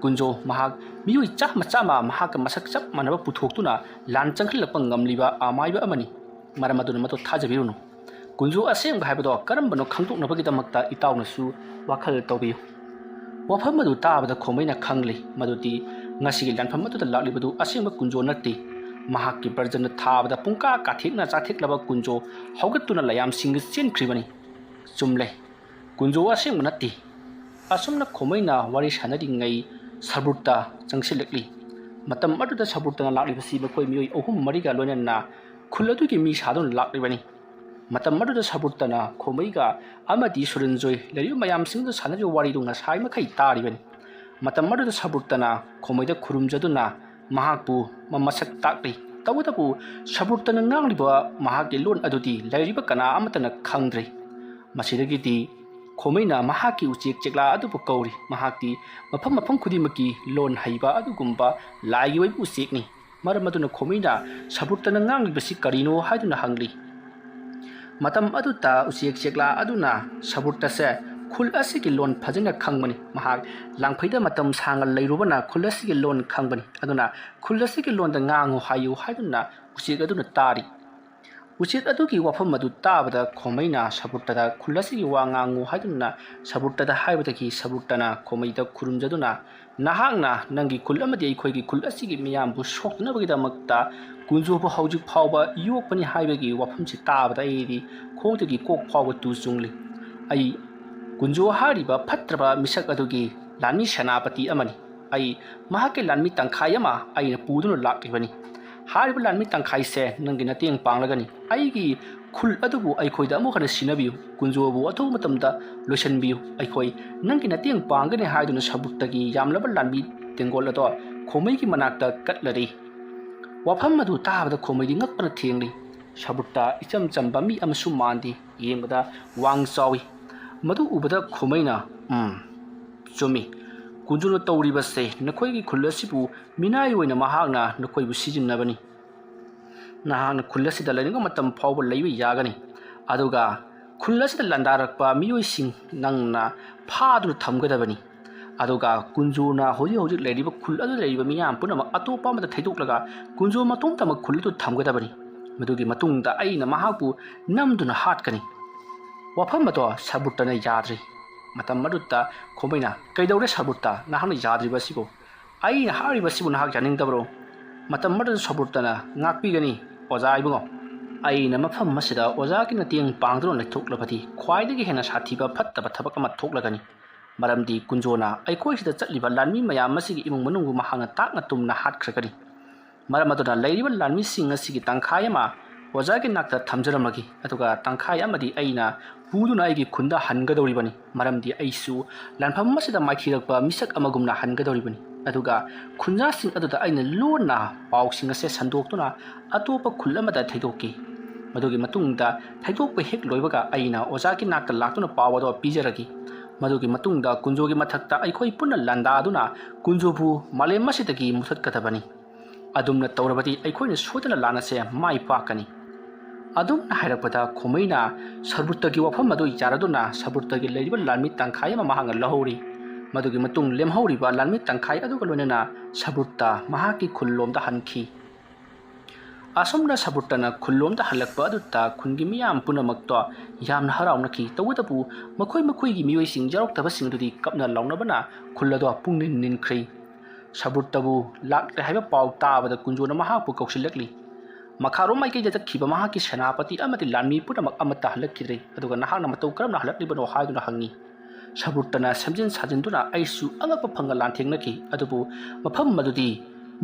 ꯀꯨꯟꯖꯣ ꯃꯍꯥꯛ ꯃꯤꯑꯣꯏ ꯆꯥꯝꯃ ꯆꯥꯝꯃ ꯃꯍꯥꯛꯀ ꯃꯁꯛ ꯆꯞ ꯃꯥꯟꯅꯕ ꯄꯨꯊꯣꯛꯇꯨꯅ ꯂꯥꯟ ꯆꯪꯍꯜꯂꯛꯄ ꯉꯝꯂꯤꯕ ꯑꯃꯥꯏꯕ ꯑꯃꯅꯤ꯫ ꯃꯔꯝ ꯑꯗꯨꯅ ꯃꯗꯨ ꯊꯥꯖꯕꯤꯔꯨꯅꯨ꯫ ꯀꯨꯟꯖꯣ ꯑꯁꯦꯡꯕ ꯍꯥꯏꯕꯗꯣ ꯀꯔꯝꯕꯅꯣ ꯈꯪꯗꯣꯛꯅꯕꯒꯤꯗꯃꯛꯇ ꯏꯇꯥꯎꯅꯁꯨ ꯋꯥꯈꯜ ꯇꯧꯕꯤꯌꯨ꯫" ꯋꯥꯐꯝ ꯑꯗꯨ ꯇꯥꯕꯗ ꯈꯣꯃꯩꯅ ꯈꯪꯂꯤ ꯃꯗꯨꯗꯤ ꯉꯁꯤꯒꯤ ꯂꯥꯟꯐꯝ ꯑꯗꯨꯗ ꯂꯥꯛꯂꯤꯕꯗꯨ ꯑꯁꯦꯡꯕ ꯀꯨꯟꯖꯣ ꯅꯠꯇꯦ꯫ ꯃꯍꯥꯛꯀꯤ ꯕ꯭ꯔꯖꯅ ꯊꯥꯕꯗ ꯄꯨꯡꯀꯥ ꯀꯥꯊꯦꯛꯅ ꯆꯥꯊꯦꯛꯂꯕ ꯀꯨꯟꯖꯣ ꯍꯧꯒꯠꯇꯨꯅ ꯂꯌꯥꯝꯁꯤꯡꯗ ꯆꯦꯟꯈ꯭ꯔꯤꯕꯅꯤ꯫ ꯆꯨꯝꯂꯦ, ꯀꯨꯟꯖꯣ ꯑꯁꯦꯡꯕ ꯅꯠꯇꯦ꯫ ꯑꯁꯨꯝꯅ ꯈꯣꯃꯩꯅ ꯋꯥꯔꯤ ꯁꯥꯟꯅꯔꯤꯉꯩ ꯁꯕ꯭ꯔꯨꯠꯇ ꯆꯪꯁꯤꯜꯂꯛꯂꯤ꯫ ꯃꯇꯝ ꯑꯗꯨꯗ ꯁꯕ꯭ꯔꯨꯠꯇꯅ ꯂꯥꯛꯂꯤꯕꯁꯤ ꯃꯈꯣꯏ ꯃꯤꯑꯣꯏ ꯑꯍꯨꯝ ꯃꯔꯤꯒ ꯂꯣꯏꯅꯅ ꯈꯨꯜ ꯑꯗꯨꯒꯤ ꯃꯤ ꯁꯥꯗꯨꯅ ꯂꯥꯛꯂꯤꯕꯅꯤ꯫ ꯃꯇꯝ ꯑꯗꯨꯗ ꯁꯕ꯭ꯔꯨꯠꯇꯅ ꯈꯣꯃꯩꯒ ꯑꯃꯗꯤ ꯁꯨꯔꯟꯖꯣꯏ ꯂꯩꯔꯤꯕ ꯃꯌꯥꯝꯁꯤꯡꯗꯨ ꯁꯥꯟꯅꯔꯤꯕ ꯋꯥꯔꯤꯗꯨ ꯉꯁꯥꯏ ꯃꯈꯩ ꯇꯥꯔꯤꯕꯅꯤ꯫ ꯃꯇꯝ ꯑꯗꯨꯗ ꯁꯕ꯭ꯔꯨꯠꯇꯅ ꯈꯣꯃꯩꯗ ꯈꯨꯔꯨꯝꯖꯗꯨꯅ ꯃꯍꯥꯛꯄꯨ ꯃ-, ꯃꯁꯛ ꯇꯥꯛꯂꯤ꯫ ꯇꯧꯕꯇꯕꯨ ꯁꯕ꯭ꯔꯨꯠꯇꯅ ꯉꯥꯡꯂꯤꯕ ꯃꯍꯥꯛꯀꯤ ꯂꯣꯟ ꯑꯗꯨꯗꯤ ꯂꯩꯔꯤꯕ ꯀꯅꯥ ꯑꯃꯠꯇꯅ ꯈꯪꯗ꯭ꯔꯦ꯫ ꯃꯁꯤꯗꯒꯤꯗꯤ ꯈꯣꯃꯩꯅ ꯃꯍꯥꯛꯀꯤ ꯎꯆꯦꯛ ꯆꯦꯛꯂꯥ ꯑꯗꯨꯕꯨ ꯀꯧꯔꯤ꯫ ꯃꯍꯥꯛꯇꯤ ꯃꯐꯝ ꯃꯐꯝ ꯈꯨꯗꯤꯡꯃꯛꯀꯤ ꯂꯣꯟ ꯍꯩꯕ ꯑꯗꯨꯒꯨꯝꯕ ꯂꯥꯏꯒꯤ ꯑꯣꯏꯕ ꯎꯆꯦꯛꯅꯤ꯫ ꯃꯔꯝ ꯑꯗꯨꯅ ꯈꯣꯃꯩꯅ ꯁꯕ꯭ꯔꯨꯠꯇꯅ ꯉꯥꯡꯂꯤꯕꯁꯤ ꯀꯔꯤꯅꯣ ꯍꯥꯏꯗꯨꯅ ꯍꯪꯂꯤ꯫ ꯃꯇꯝ ꯑꯗꯨꯗ ꯎꯆꯦꯛ ꯆꯦꯛꯂꯥ ꯑꯗꯨꯅ ꯁꯕꯨꯔꯇꯁꯦ ꯈꯨꯜ ꯑꯁꯤꯒꯤ ꯂꯣꯟ ꯐꯖꯅ ꯈꯪꯕꯅꯤ꯫ ꯃꯍꯥꯛ ꯂꯥꯡꯐꯩꯗ ꯃꯇꯝ ꯁꯥꯡꯅ ꯂꯩꯔꯨꯕꯅ ꯈꯨꯜ ꯑꯁꯤꯒꯤ ꯂꯣꯟ ꯈꯪꯕꯅꯤ꯫ ꯑꯗꯨꯅ ꯈꯨꯜ ꯑꯁꯤꯒꯤ ꯂꯣꯟꯗ ꯉꯥꯡꯉꯨ ꯍꯥꯏꯌꯨ ꯍꯥꯏꯗꯨꯅ ꯎꯆꯦꯛ ꯑꯗꯨꯅ ꯇꯥꯔꯤ꯫ ꯎꯆꯦꯛ ꯑꯗꯨꯒꯤ ꯋꯥꯐꯝ ꯑꯗꯨ ꯇꯥꯕꯗ ꯈꯣꯃꯩꯅ ꯁꯕꯨꯔꯇꯗ ꯈꯨꯜ ꯑꯁꯤꯒꯤ ꯋꯥ ꯉꯥꯡꯉꯨ ꯍꯥꯏꯗꯨꯅ ꯁꯕꯨꯔꯇꯗ ꯍꯥꯏꯕꯗꯒꯤ ꯁꯕꯨꯔꯇꯅ ꯈꯣꯃꯩꯗ ꯈꯨꯔꯨꯝꯖꯗꯨꯅ, "ꯅꯍꯥꯛꯅ ꯅꯪꯒꯤ ꯈꯨꯜ ꯑꯃꯗꯤ ꯑꯩꯈꯣꯏꯒꯤ ꯈꯨꯜ ꯑꯁꯤꯒꯤ ꯃꯤꯌꯥꯝꯕꯨ ꯁꯣꯛꯅꯕꯒꯤꯗꯃꯛꯇ ꯀꯨꯟꯖꯣꯕꯨ ꯍꯧꯖꯤꯛ ꯐꯥꯎꯕ ꯌꯣꯛꯄꯅꯤ ꯍꯥꯏꯕꯒꯤ ꯋꯥꯐꯝꯁꯤ ꯇꯥꯕꯗ ꯑꯩꯗꯤ ꯈꯣꯡꯗꯒꯤ ꯀꯣꯛ ꯐꯥꯎꯕ ꯇꯨ ꯆꯨꯡꯂꯤ꯫ ꯑꯩ ꯀꯨꯟꯖꯣ ꯍꯥꯏꯔꯤꯕ ꯐꯠꯇ꯭ꯔꯕ ꯃꯤꯁꯛ ꯑꯗꯨꯒꯤ ꯂꯥꯟꯃꯤ ꯁꯦꯅꯥꯄꯇꯤ ꯑꯃꯅꯤ꯫ ꯑꯩ ꯃꯍꯥꯛꯀꯤ ꯂꯥꯟꯃꯤ ꯇꯪꯈꯥꯏ ꯑꯃ ꯑꯩꯅ ꯄꯨꯗꯨꯅ ꯂꯥꯛꯂꯤꯕꯅꯤ꯫ ꯍꯥꯏꯔꯤꯕ ꯂꯥꯟꯃꯤ ꯇꯪꯈꯥꯏꯁꯦ ꯅꯪꯒꯤ ꯅꯇꯦꯡ ꯄꯥꯡꯂꯒꯅꯤ꯫ ꯑꯩꯒꯤ ꯈꯨꯜ ꯑꯗꯨꯕꯨ ꯑꯩꯈꯣꯏꯗ ꯑꯃꯨꯛ ꯍꯟꯅ ꯁꯤꯟꯅꯕꯤꯌꯨ꯫ ꯀꯨꯟꯖꯣꯕꯨ ꯑꯊꯨꯕ ꯃꯇꯝꯗ ꯂꯣꯏꯁꯤꯟꯕꯤꯌꯨ꯫ ꯑꯩꯈꯣꯏ ꯅꯪꯒꯤ ꯅꯇꯦꯡ ꯄꯥꯡꯒꯅꯤ" ꯍꯥꯏꯗꯨꯅ ꯁꯕꯨꯔꯇꯒꯤ ꯌꯥꯝꯂꯕ ꯂꯥꯟꯃꯤ ꯇꯦꯡꯒꯣꯜ ꯑꯗꯣ ꯈꯣꯃꯩꯒꯤ ꯃꯅꯥꯛꯇ ꯀꯠꯂꯔꯤ꯫ ꯋꯥꯐꯝ ꯑꯗꯨ ꯇꯥꯕꯗ ꯈꯣꯃꯩꯗꯤ ꯉꯛꯄꯅ ꯊꯦꯡꯂꯤ꯫ ꯁꯕꯨꯔꯇ ꯏꯆꯝ ꯆꯝꯕ ꯃꯤ ꯑꯃꯁꯨ ꯃꯥꯟꯗꯦ꯫ ꯌꯦꯡꯕꯗ ꯋꯥꯡ ꯆꯥꯎꯏ꯫ ꯃꯗꯨ ꯎꯕꯗ ꯈꯣꯃꯩꯅ, "ꯎꯝ, ꯆꯨꯝꯃꯤ꯫ ꯀꯨꯟꯖꯣꯅ ꯇꯧꯔꯤꯕꯁꯦ ꯅꯈꯣꯏꯒꯤ ꯈꯨꯜ ꯑꯁꯤꯕꯨ ꯃꯤꯅꯥꯏ ꯑꯣꯏꯅ ꯃꯍꯥꯛꯅ ꯅꯈꯣꯏꯕꯨ ꯁꯤꯖꯤꯟꯅꯕꯅꯤ꯫ ꯅꯍꯥꯛꯅ ꯈꯨꯜ ꯑꯁꯤꯗ ꯂꯩꯅꯤꯡꯕ ꯃꯇꯝ ꯐꯥꯎꯕ ꯂꯩꯕ ꯌꯥꯒꯅꯤ꯫ ꯑꯗꯨꯒ ꯈꯨꯜ ꯑꯁꯤꯗ ꯂꯥꯟꯗꯥꯔꯛꯄ ꯃꯤꯑꯣꯏꯁꯤꯡ ꯅꯪꯅ ꯐꯥꯗꯨꯅ ꯊꯝꯒꯗꯕꯅꯤ꯫ ꯑꯗꯨꯒ ꯀꯨꯟꯖꯣꯅ ꯍꯧꯖꯤꯛ ꯍꯧꯖꯤꯛ ꯂꯩꯔꯤꯕ ꯈꯨꯜ ꯑꯗꯨꯗ ꯂꯩꯔꯤꯕ ꯃꯤꯌꯥꯝ ꯄꯨꯝꯅꯃꯛ ꯑꯇꯣꯞꯄ ꯑꯃꯗ ꯊꯩꯗꯣꯛꯂꯒ ꯀꯨꯟꯖꯣ ꯃꯇꯣꯝꯇꯃꯛ ꯈꯨꯜ ꯑꯗꯨ ꯊꯝꯒꯗꯕꯅꯤ꯫ ꯃꯗꯨꯒꯤ ꯃꯇꯨꯡꯗ ꯑꯩꯅ ꯃꯍꯥꯛꯄꯨ ꯅꯝꯗꯨꯅ ꯍꯥꯠꯀꯅꯤ꯫" ꯋꯥꯐꯝ ꯑꯗꯣ ꯁꯕꯨꯔꯇꯅ ꯌꯥꯗ꯭ꯔꯤ꯫ ꯃꯇꯝ ꯑꯗꯨꯗ ꯈꯣꯃꯩꯅ, "ꯀꯩꯗꯧꯔꯦ ꯁꯕꯨꯔꯇ? ꯅꯍꯥꯛꯅ ꯌꯥꯗ꯭ꯔꯤꯕ ꯑꯁꯤꯕꯨ? ꯑꯩꯅ ꯍꯥꯏꯔꯤꯕ ꯑꯁꯤꯕꯨ ꯅꯍꯥꯛ ꯌꯥꯅꯤꯡꯗꯕꯔꯣ?" ꯃꯇꯝ ꯑꯗꯨꯗ ꯁꯕꯨꯔꯇꯅ, "ꯉꯥꯛꯄꯤꯒꯅꯤ, ꯑꯣꯖꯥ ꯏꯕꯨꯡꯉꯣ꯫ ꯑꯩꯅ ꯃꯐꯝ ꯑꯁꯤꯗ ꯑꯣꯖꯥꯒꯤ ꯃꯇꯦꯡ ꯄꯥꯡꯗꯨꯅ ꯂꯩꯊꯣꯛꯂꯕꯗꯤ ꯈ꯭ꯋꯥꯏꯗꯒꯤ ꯍꯦꯟꯅ ꯁꯥꯊꯤꯕ ꯐꯠꯇꯕ ꯊꯕꯛ ꯑꯃ ꯊꯣꯛꯂꯒꯅꯤ꯫ ꯃꯔꯝꯗꯤ ꯀꯨꯟꯖꯣꯅ ꯑꯩꯈꯣꯏꯁꯤꯗ ꯆꯠꯂꯤꯕ ꯂꯥꯟꯃꯤ ꯃꯌꯥꯝ ꯑꯁꯤꯒꯤ ꯏꯃꯨꯡ ꯃꯅꯨꯡꯕꯨ ꯃꯍꯥꯛꯅ ꯇꯥꯛꯅ ꯇꯨꯝꯅ ꯍꯥꯠꯈ꯭ꯔꯒꯅꯤ꯫ ꯃꯔꯝ ꯑꯗꯨꯅ ꯂꯩꯔꯤꯕ ꯂꯥꯟꯃꯤꯁꯤꯡ ꯑꯁꯤꯒꯤ ꯇꯪꯈꯥꯏ ꯑꯃ ꯑꯣꯖꯥꯒꯤ ꯅꯥꯛꯇ ꯊꯝꯖꯔꯝꯂꯒꯦ, ꯑꯗꯨꯒ ꯇꯪꯈꯥꯏ ꯑꯃꯗꯤ ꯑꯩꯅ ꯄꯨꯗꯨꯅ ꯑꯩꯒꯤ ꯈꯨꯟꯗ ꯍꯟꯒꯗꯧꯔꯤꯕꯅꯤ꯫ ꯃꯔꯝꯗꯤ ꯑꯩꯁꯨ ꯂꯥꯟꯐꯝ ꯑꯁꯤꯗ ꯃꯥꯏꯊꯤꯔꯛꯄ ꯃꯤꯁꯛ ꯑꯃꯒꯨꯝꯅ ꯍꯟꯒꯗꯧꯔꯤꯕꯅꯤ꯫ ꯑꯗꯨꯒ ꯈꯨꯟꯖꯥꯁꯤꯡ ꯑꯗꯨꯗ ꯑꯩꯅ ꯂꯣꯟꯅ ꯄꯥꯎꯁꯤꯡ ꯑꯁꯦ ꯁꯟꯗꯣꯛꯇꯨꯅ ꯑꯇꯣꯞꯄ ꯈꯨꯜ ꯑꯃꯗ ꯊꯩꯗꯣꯛꯀꯦ꯫ ꯃꯗꯨꯒꯤ ꯃꯇꯨꯡꯗ ꯊꯩꯗꯣꯛꯄ ꯍꯦꯛ ꯂꯣꯏꯕꯒ ꯑꯩꯅ ꯑꯣꯖꯥꯒꯤ ꯅꯥꯛꯇ ꯂꯥꯛꯇꯨꯅ ꯄꯥꯎ ꯑꯗꯣ ꯄꯤꯖꯔꯒꯦ꯫ ꯃꯗꯨꯒꯤ ꯃꯇꯨꯡꯗ ꯀꯨꯟꯖꯣꯒꯤ ꯃꯊꯛꯇ ꯑꯩꯈꯣꯏ ꯄꯨꯟꯅ ꯂꯥꯟꯗꯥꯗꯨꯅ ꯀꯨꯟꯖꯣꯕꯨ ꯃꯥꯂꯦꯝ ꯑꯁꯤꯗꯒꯤ ꯃꯨꯊꯠꯀꯗꯕꯅꯤ꯫ ꯑꯗꯨꯝꯅ ꯇꯧꯔꯕꯗꯤ ꯑꯩꯈꯣꯏꯅ ꯁꯣꯏꯗꯅ ꯂꯥꯟ ꯑꯁꯦ ꯃꯥꯏ ꯄꯥꯛꯀꯅꯤ꯫" ꯑꯗꯨꯝꯅ ꯍꯥꯏꯔꯛꯄꯗ ꯈꯨꯃꯩꯅ ꯁꯔꯕꯨꯠꯇꯒꯤ ꯋꯥꯐꯝ ꯑꯗꯨ ꯌꯥꯔꯗꯨꯅ ꯁꯔꯕꯨꯠꯇꯒꯤ ꯂꯩꯔꯤꯕ ꯂꯥꯟꯃꯤ ꯇꯪꯈꯥꯏ ꯑꯃ ꯃꯍꯥꯛꯅ ꯂꯧꯍꯧꯔꯤ꯫ ꯃꯗꯨꯒꯤ ꯃꯇꯨꯡ ꯂꯦꯝꯍꯧꯔꯤꯕ ꯂꯥꯟꯃꯤ ꯇꯪꯈꯥꯏ ꯑꯗꯨꯒ ꯂꯣꯏꯅꯅ ꯁꯔꯕꯨꯠꯇ ꯃꯍꯥꯛꯀꯤ ꯈꯨꯜꯂꯣꯝꯗ ꯍꯟꯈꯤ꯫ ꯑꯁꯨꯝꯅ ꯁꯔꯕꯨꯠꯇꯅ ꯈꯨꯜꯂꯣꯝꯗ ꯍꯜꯂꯛꯄ ꯑꯗꯨꯗ ꯈꯨꯟꯒꯤ ꯃꯤꯌꯥꯝ ꯄꯨꯝꯅꯃꯛꯇꯣ ꯌꯥꯝꯅ ꯍꯔꯥꯎꯅꯈꯤ꯫ ꯇꯧꯕꯇꯕꯨ ꯃꯈꯣꯏ ꯃꯈꯣꯏꯒꯤ ꯃꯤꯑꯣꯏꯁꯤꯡ ꯌꯥꯎꯔꯛꯇꯕꯁꯤꯡ ꯑꯗꯨꯗꯤ ꯀꯞꯅ ꯂꯥꯎꯅꯕꯅ ꯈꯨꯜ ꯑꯗꯣ ꯄꯨꯡꯅꯤꯟ ꯅꯤꯟꯈ꯭ꯔꯦ꯫ ꯁꯔꯕꯨꯠꯇꯕꯨ ꯂꯥꯛꯂꯦ ꯍꯥꯏꯕ ꯄꯥꯎ ꯇꯥꯕꯗ ꯀꯨꯟꯖꯣꯅ ꯃꯍꯥꯛꯄꯨ ꯀꯧꯁꯤꯜꯂꯛꯂꯤ꯫ ꯃꯈꯥꯔꯣꯝ ꯃꯥꯏꯀꯩꯗ ꯆꯠꯈꯤꯕ ꯃꯍꯥꯛꯀꯤ ꯁꯦꯅꯥꯄꯇꯤ ꯑꯃꯗꯤ ꯂꯥꯟꯃꯤ ꯄꯨꯝꯅꯃꯛ ꯑꯃꯠꯇ ꯍꯜꯂꯛꯈꯤꯗ꯭ꯔꯦ꯫ ꯑꯗꯨꯒ ꯅꯍꯥꯛꯅ ꯃꯇꯧ ꯀꯔꯝꯅ ꯍꯜꯂꯛꯂꯤꯕꯅꯣ ꯍꯥꯏꯗꯨꯅ ꯍꯪꯉꯤ꯫ ꯁꯔꯕꯨꯠꯇꯅ ꯁꯦꯝꯖꯤꯟ ꯁꯥꯖꯤꯟꯗꯨꯅ ꯑꯩꯁꯨ ꯑꯉꯛꯄ ꯐꯪꯅ ꯂꯥꯟꯊꯦꯡꯅꯈꯤ꯫ ꯑꯗꯨꯕꯨ ꯃꯐꯝ ꯑꯗꯨꯗꯤ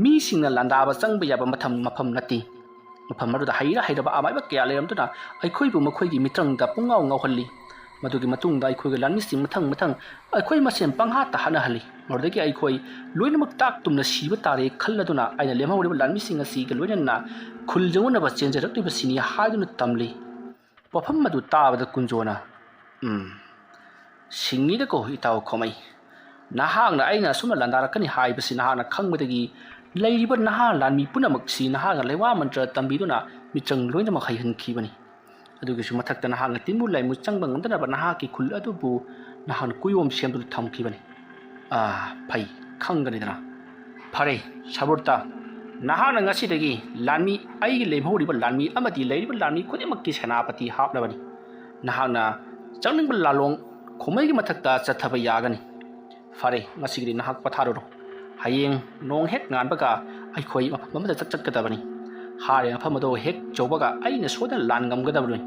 ꯃꯤꯁꯤꯡꯅ ꯂꯥꯟꯗꯥꯕ ꯆꯪꯕ ꯌꯥꯕ ꯃꯐꯝ ꯃꯐꯝ ꯅꯠꯇꯦ꯫ ꯃꯐꯝ ꯑꯗꯨꯗ ꯍꯩꯔ ꯍꯩꯔꯕ ꯑꯃꯥꯏꯕ ꯀꯌꯥ ꯂꯩꯔꯝꯗꯨꯅ ꯑꯩꯈꯣꯏꯕꯨ ꯃꯈꯣꯏꯒꯤ ꯃꯤꯇ꯭ꯔꯪꯗ ꯄꯨꯡꯉꯥꯎ ꯉꯥꯎꯍꯜꯂꯤ꯫ ꯃꯗꯨꯒꯤ ꯃꯇꯨꯡꯗ ꯑꯩꯈꯣꯏꯒꯤ ꯂꯥꯟꯃꯤꯁꯤꯡ ꯃꯊꯪ ꯃꯊꯪ ꯑꯩꯈꯣꯏ ꯃꯁꯦꯟ ꯄꯪꯍꯥꯠꯇ ꯍꯥꯠꯅꯍꯜꯂꯤ꯫ ꯃꯗꯨꯗꯒꯤ ꯑꯩꯈꯣꯏ ꯂꯣꯏꯅꯃꯛ ꯇꯥꯛ ꯇꯨꯝꯅ ꯁꯤꯕ ꯇꯥꯔꯦ ꯈꯜꯂꯗꯨꯅ ꯑꯩꯅ ꯂꯦꯝꯍꯧꯔꯤꯕ ꯂꯥꯟꯃꯤꯁꯤꯡ ꯑꯁꯤꯒ ꯂꯣꯏꯅꯅ ꯈꯨꯜ ꯌꯧꯅꯅꯕ ꯆꯦꯟꯖꯔꯛꯂꯤꯕꯁꯤꯅꯤ ꯍꯥꯏꯗꯨꯅ ꯇꯝꯂꯤ꯫ ꯋꯥꯐꯝ ꯑꯗꯨ ꯇꯥꯕꯗ ꯀꯨꯟꯖꯣꯅ, "ꯎꯝ, ꯁꯤꯡꯉꯤꯗꯀꯣ ꯏꯇꯥꯎ ꯈꯣꯃꯩ꯫ ꯅꯍꯥꯛꯅ ꯑꯩꯅ ꯑꯁꯨꯝꯅ ꯂꯥꯟꯗꯥꯔꯛꯀꯅꯤ ꯍꯥꯏꯕꯁꯤ ꯅꯍꯥꯛꯅ ꯈꯪꯕꯗꯒꯤ ꯂꯩꯔꯤꯕ ꯅꯍꯥ ꯂꯥꯟꯃꯤ ꯄꯨꯝꯅꯃꯛꯁꯤ ꯅꯍꯥꯛꯅ ꯂꯩꯋꯥ ꯃꯟꯇ꯭ꯔ ꯇꯝꯕꯤꯗꯨꯅ ꯃꯤꯆꯪ ꯂꯣꯏꯅꯃꯛ ꯍꯩꯍꯟꯈꯤꯕꯅꯤ꯫ ꯑꯗꯨꯒꯤꯁꯨ ꯃꯊꯛꯇ ꯅꯍꯥꯛꯅ ꯇꯤꯟꯕꯨ ꯂꯥꯏꯃꯨ ꯆꯪꯕ ꯉꯝꯗꯅꯕ ꯅꯍꯥꯛꯀꯤ ꯈꯨꯜ ꯑꯗꯨꯕꯨ ꯅꯍꯥꯛꯅ ꯀꯨꯌꯣꯝ ꯁꯦꯝꯗꯨꯅ ꯊꯝꯈꯤꯕꯅꯤ꯫ ꯑꯥ, ꯐꯩ, ꯈꯪꯒꯅꯤꯗꯅ꯫ ꯐꯔꯦ, ꯁꯔꯕꯨꯠꯇ, ꯅꯍꯥꯛꯅ ꯉꯁꯤꯗꯒꯤ ꯂꯥꯟꯃꯤ, ꯑꯩꯒꯤ ꯂꯦꯝꯍꯧꯔꯤꯕ ꯂꯥꯟꯃꯤ ꯑꯃꯗꯤ ꯂꯩꯔꯤꯕ ꯂꯥꯟꯃꯤ ꯈꯨꯗꯤꯡꯃꯛꯀꯤ ꯁꯦꯅꯥꯄꯇꯤ ꯍꯥꯞꯂꯕꯅꯤ꯫ ꯅꯍꯥꯛꯅ ꯆꯪꯅꯤꯡꯕ ꯂꯥꯂꯣꯡ ꯈꯨꯃꯩꯒꯤ ꯃꯊꯛꯇ ꯆꯠꯊꯕ ꯌꯥꯒꯅꯤ꯫ ꯐꯔꯦ, ꯉꯁꯤꯒꯤꯗꯤ ꯅꯍꯥꯛ ꯄꯣꯊꯥꯔꯨꯔꯣ꯫ ꯍꯌꯦꯡ ꯅꯣꯡ ꯍꯦꯛ ꯉꯥꯟꯕꯒ ꯑꯩꯈꯣꯏ ꯃꯐꯝ ꯑꯃꯗ ꯆꯠ-, ꯆꯠꯀꯗꯕꯅꯤ꯫ ꯍꯥꯏꯔꯤꯕ ꯃꯐꯝ ꯑꯗꯨ ꯍꯦꯛ ꯌꯧꯕꯒ ꯑꯩꯅ ꯁꯣꯏꯗꯅ ꯂꯥꯟ ꯉꯝꯒꯗꯕꯅꯤ꯫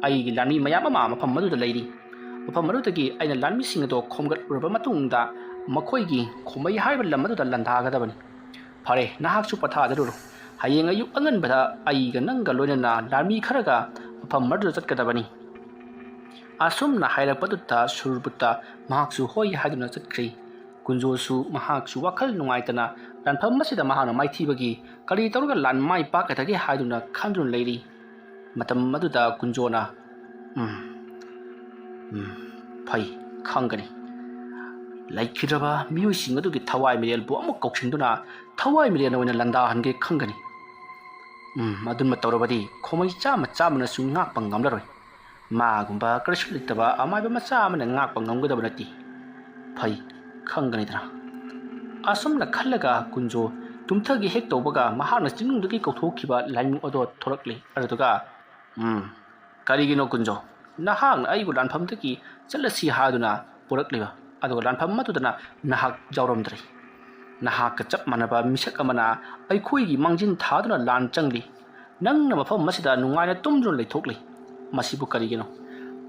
ꯑꯩꯒꯤ ꯂꯥꯟꯃꯤ ꯃꯌꯥꯝ ꯑꯃ ꯃꯐꯝ ꯑꯗꯨꯗ ꯂꯩꯔꯤ꯫ ꯃꯐꯝ ꯑꯗꯨꯗꯒꯤ ꯑꯩꯅ ꯂꯥꯟꯃꯤꯁꯤꯡ ꯑꯗꯨ ꯈꯣꯝꯒꯠꯂꯨꯔꯕ ꯃꯇꯨꯡꯗ ꯃꯈꯣꯏꯒꯤ ꯈꯨꯃꯩ ꯍꯥꯏꯔꯤꯕ ꯂꯝ ꯑꯗꯨꯗ ꯂꯥꯟꯗꯥꯒꯗꯕꯅꯤ꯫ ꯐꯔꯦ, ꯅꯍꯥꯛꯁꯨ ꯄꯣꯊꯥꯖꯔꯨꯔꯣ꯫ ꯍꯌꯦꯡ ꯑꯌꯨꯛ ꯑꯉꯟꯕꯗ ꯑꯩꯒ ꯅꯪꯒ ꯂꯣꯏꯅꯅ ꯂꯥꯟꯃꯤ ꯈꯔꯒ ꯃꯐꯝ ꯑꯗꯨꯗ ꯆꯠꯀꯗꯕꯅꯤ꯫" ꯑꯁꯨꯝꯅ ꯍꯥꯏꯔꯛꯄꯗꯨꯗ ꯁꯨꯔꯕꯨꯠꯇ ꯃꯍꯥꯛꯁꯨ ꯍꯣꯏ ꯍꯥꯏꯗꯨꯅ ꯆꯠꯈ꯭ꯔꯦ꯫ ꯀꯨꯟꯖꯣꯁꯨ ꯃꯍꯥꯛꯁꯨ ꯋꯥꯈꯜ ꯅꯨꯡꯉꯥꯏꯇꯅ ꯂꯥꯟꯐꯝ ꯑꯁꯤꯗ ꯃꯍꯥꯛꯅ ꯃꯥꯏꯊꯤꯕꯒꯤ ꯀꯔꯤ ꯇꯧꯔꯒ ꯂꯥꯟ ꯃꯥꯏ ꯄꯥꯛꯀꯗꯒꯦ ꯍꯥꯏꯗꯨꯅ ꯈꯟꯗꯨꯅ ꯂꯩꯔꯤ꯫ ꯃꯇꯝ ꯑꯗꯨꯗ ꯀꯨꯟꯖꯣꯅ, "ꯎꯝ, ꯎꯝ, ꯐꯩ, ꯈꯪꯒꯅꯤ꯫ ꯂꯩꯈꯤꯗ꯭ꯔꯕ ꯃꯤꯑꯣꯏꯁꯤꯡ ꯑꯗꯨꯒꯤ ꯊꯋꯥꯏ ꯃꯤꯔꯦꯜꯕꯨ ꯑꯃꯨꯛ ꯀꯧꯁꯤꯟꯗꯨꯅ ꯊꯋꯥꯏ ꯃꯤꯔꯦꯜ ꯑꯣꯏꯅ ꯂꯥꯟꯗꯥꯍꯟꯒꯦ ꯈꯪꯒꯅꯤ꯫ ꯎꯝ, ꯑꯗꯨꯃ ꯇꯧꯔꯕꯗꯤ ꯈꯣꯃꯩ ꯆꯥꯝꯃ ꯆꯥꯝꯃꯅꯁꯨ ꯉꯥꯛꯄ ꯉꯝꯂꯔꯣꯏ꯫ ꯃꯥꯒꯨꯝꯕ ꯀꯔꯤꯁꯨ ꯂꯩꯇꯕ ꯑꯃꯥꯏꯕ ꯃꯆꯥ ꯑꯃꯅ ꯉꯥꯛꯄ ꯉꯝꯒꯗꯕ ꯅꯠꯇꯦ꯫ ꯐꯩ, ꯈꯪꯒꯅꯤꯗꯅ꯫ ꯑꯁꯨꯝꯅ ꯈꯜꯂꯒ ꯀꯨꯟꯖꯣ ꯇꯨꯝꯊꯒꯦ ꯍꯦꯛ ꯇꯧꯕꯒ ꯃꯍꯥꯛꯅ ꯆꯤꯡꯅꯨꯡꯗꯒꯤ ꯀꯧꯊꯣꯛꯈꯤꯕ ꯂꯥꯏꯃꯨ ꯑꯗꯣ ꯊꯣꯔꯛꯂꯦ꯫ ꯑꯗꯨꯗꯨꯒ, "ꯎꯝ, ꯀꯔꯤꯒꯤꯅꯣ ꯀꯨꯟꯖꯣ? ꯅꯍꯥꯛꯅ ꯑꯩꯕꯨ ꯂꯥꯟꯐꯝꯗꯒꯤ ꯆꯠꯂꯁꯤ ꯍꯥꯏꯗꯨꯅ ꯄꯨꯔꯛꯂꯤꯕ, ꯑꯗꯨꯒ ꯂꯥꯟꯐꯝ ꯑꯗꯨꯗꯅ ꯅꯍꯥꯛ ꯌꯥꯎꯔꯝꯗ꯭ꯔꯦ꯫ ꯅꯍꯥꯛꯀ ꯆꯞ ꯃꯥꯟꯅꯕ ꯃꯤꯁꯛ ꯑꯃꯅ ꯑꯩꯈꯣꯏꯒꯤ ꯃꯥꯡꯖꯤꯟ ꯊꯥꯗꯨꯅ ꯂꯥꯟ ꯆꯪꯂꯤ꯫ ꯅꯪꯅ ꯃꯐꯝ ꯑꯁꯤꯗ ꯅꯨꯡꯉꯥꯏꯅ ꯇꯨꯝꯗꯨꯅ ꯂꯩꯊꯣꯛꯂꯤ꯫ ꯃꯁꯤꯕꯨ ꯀꯔꯤꯒꯤꯅꯣ?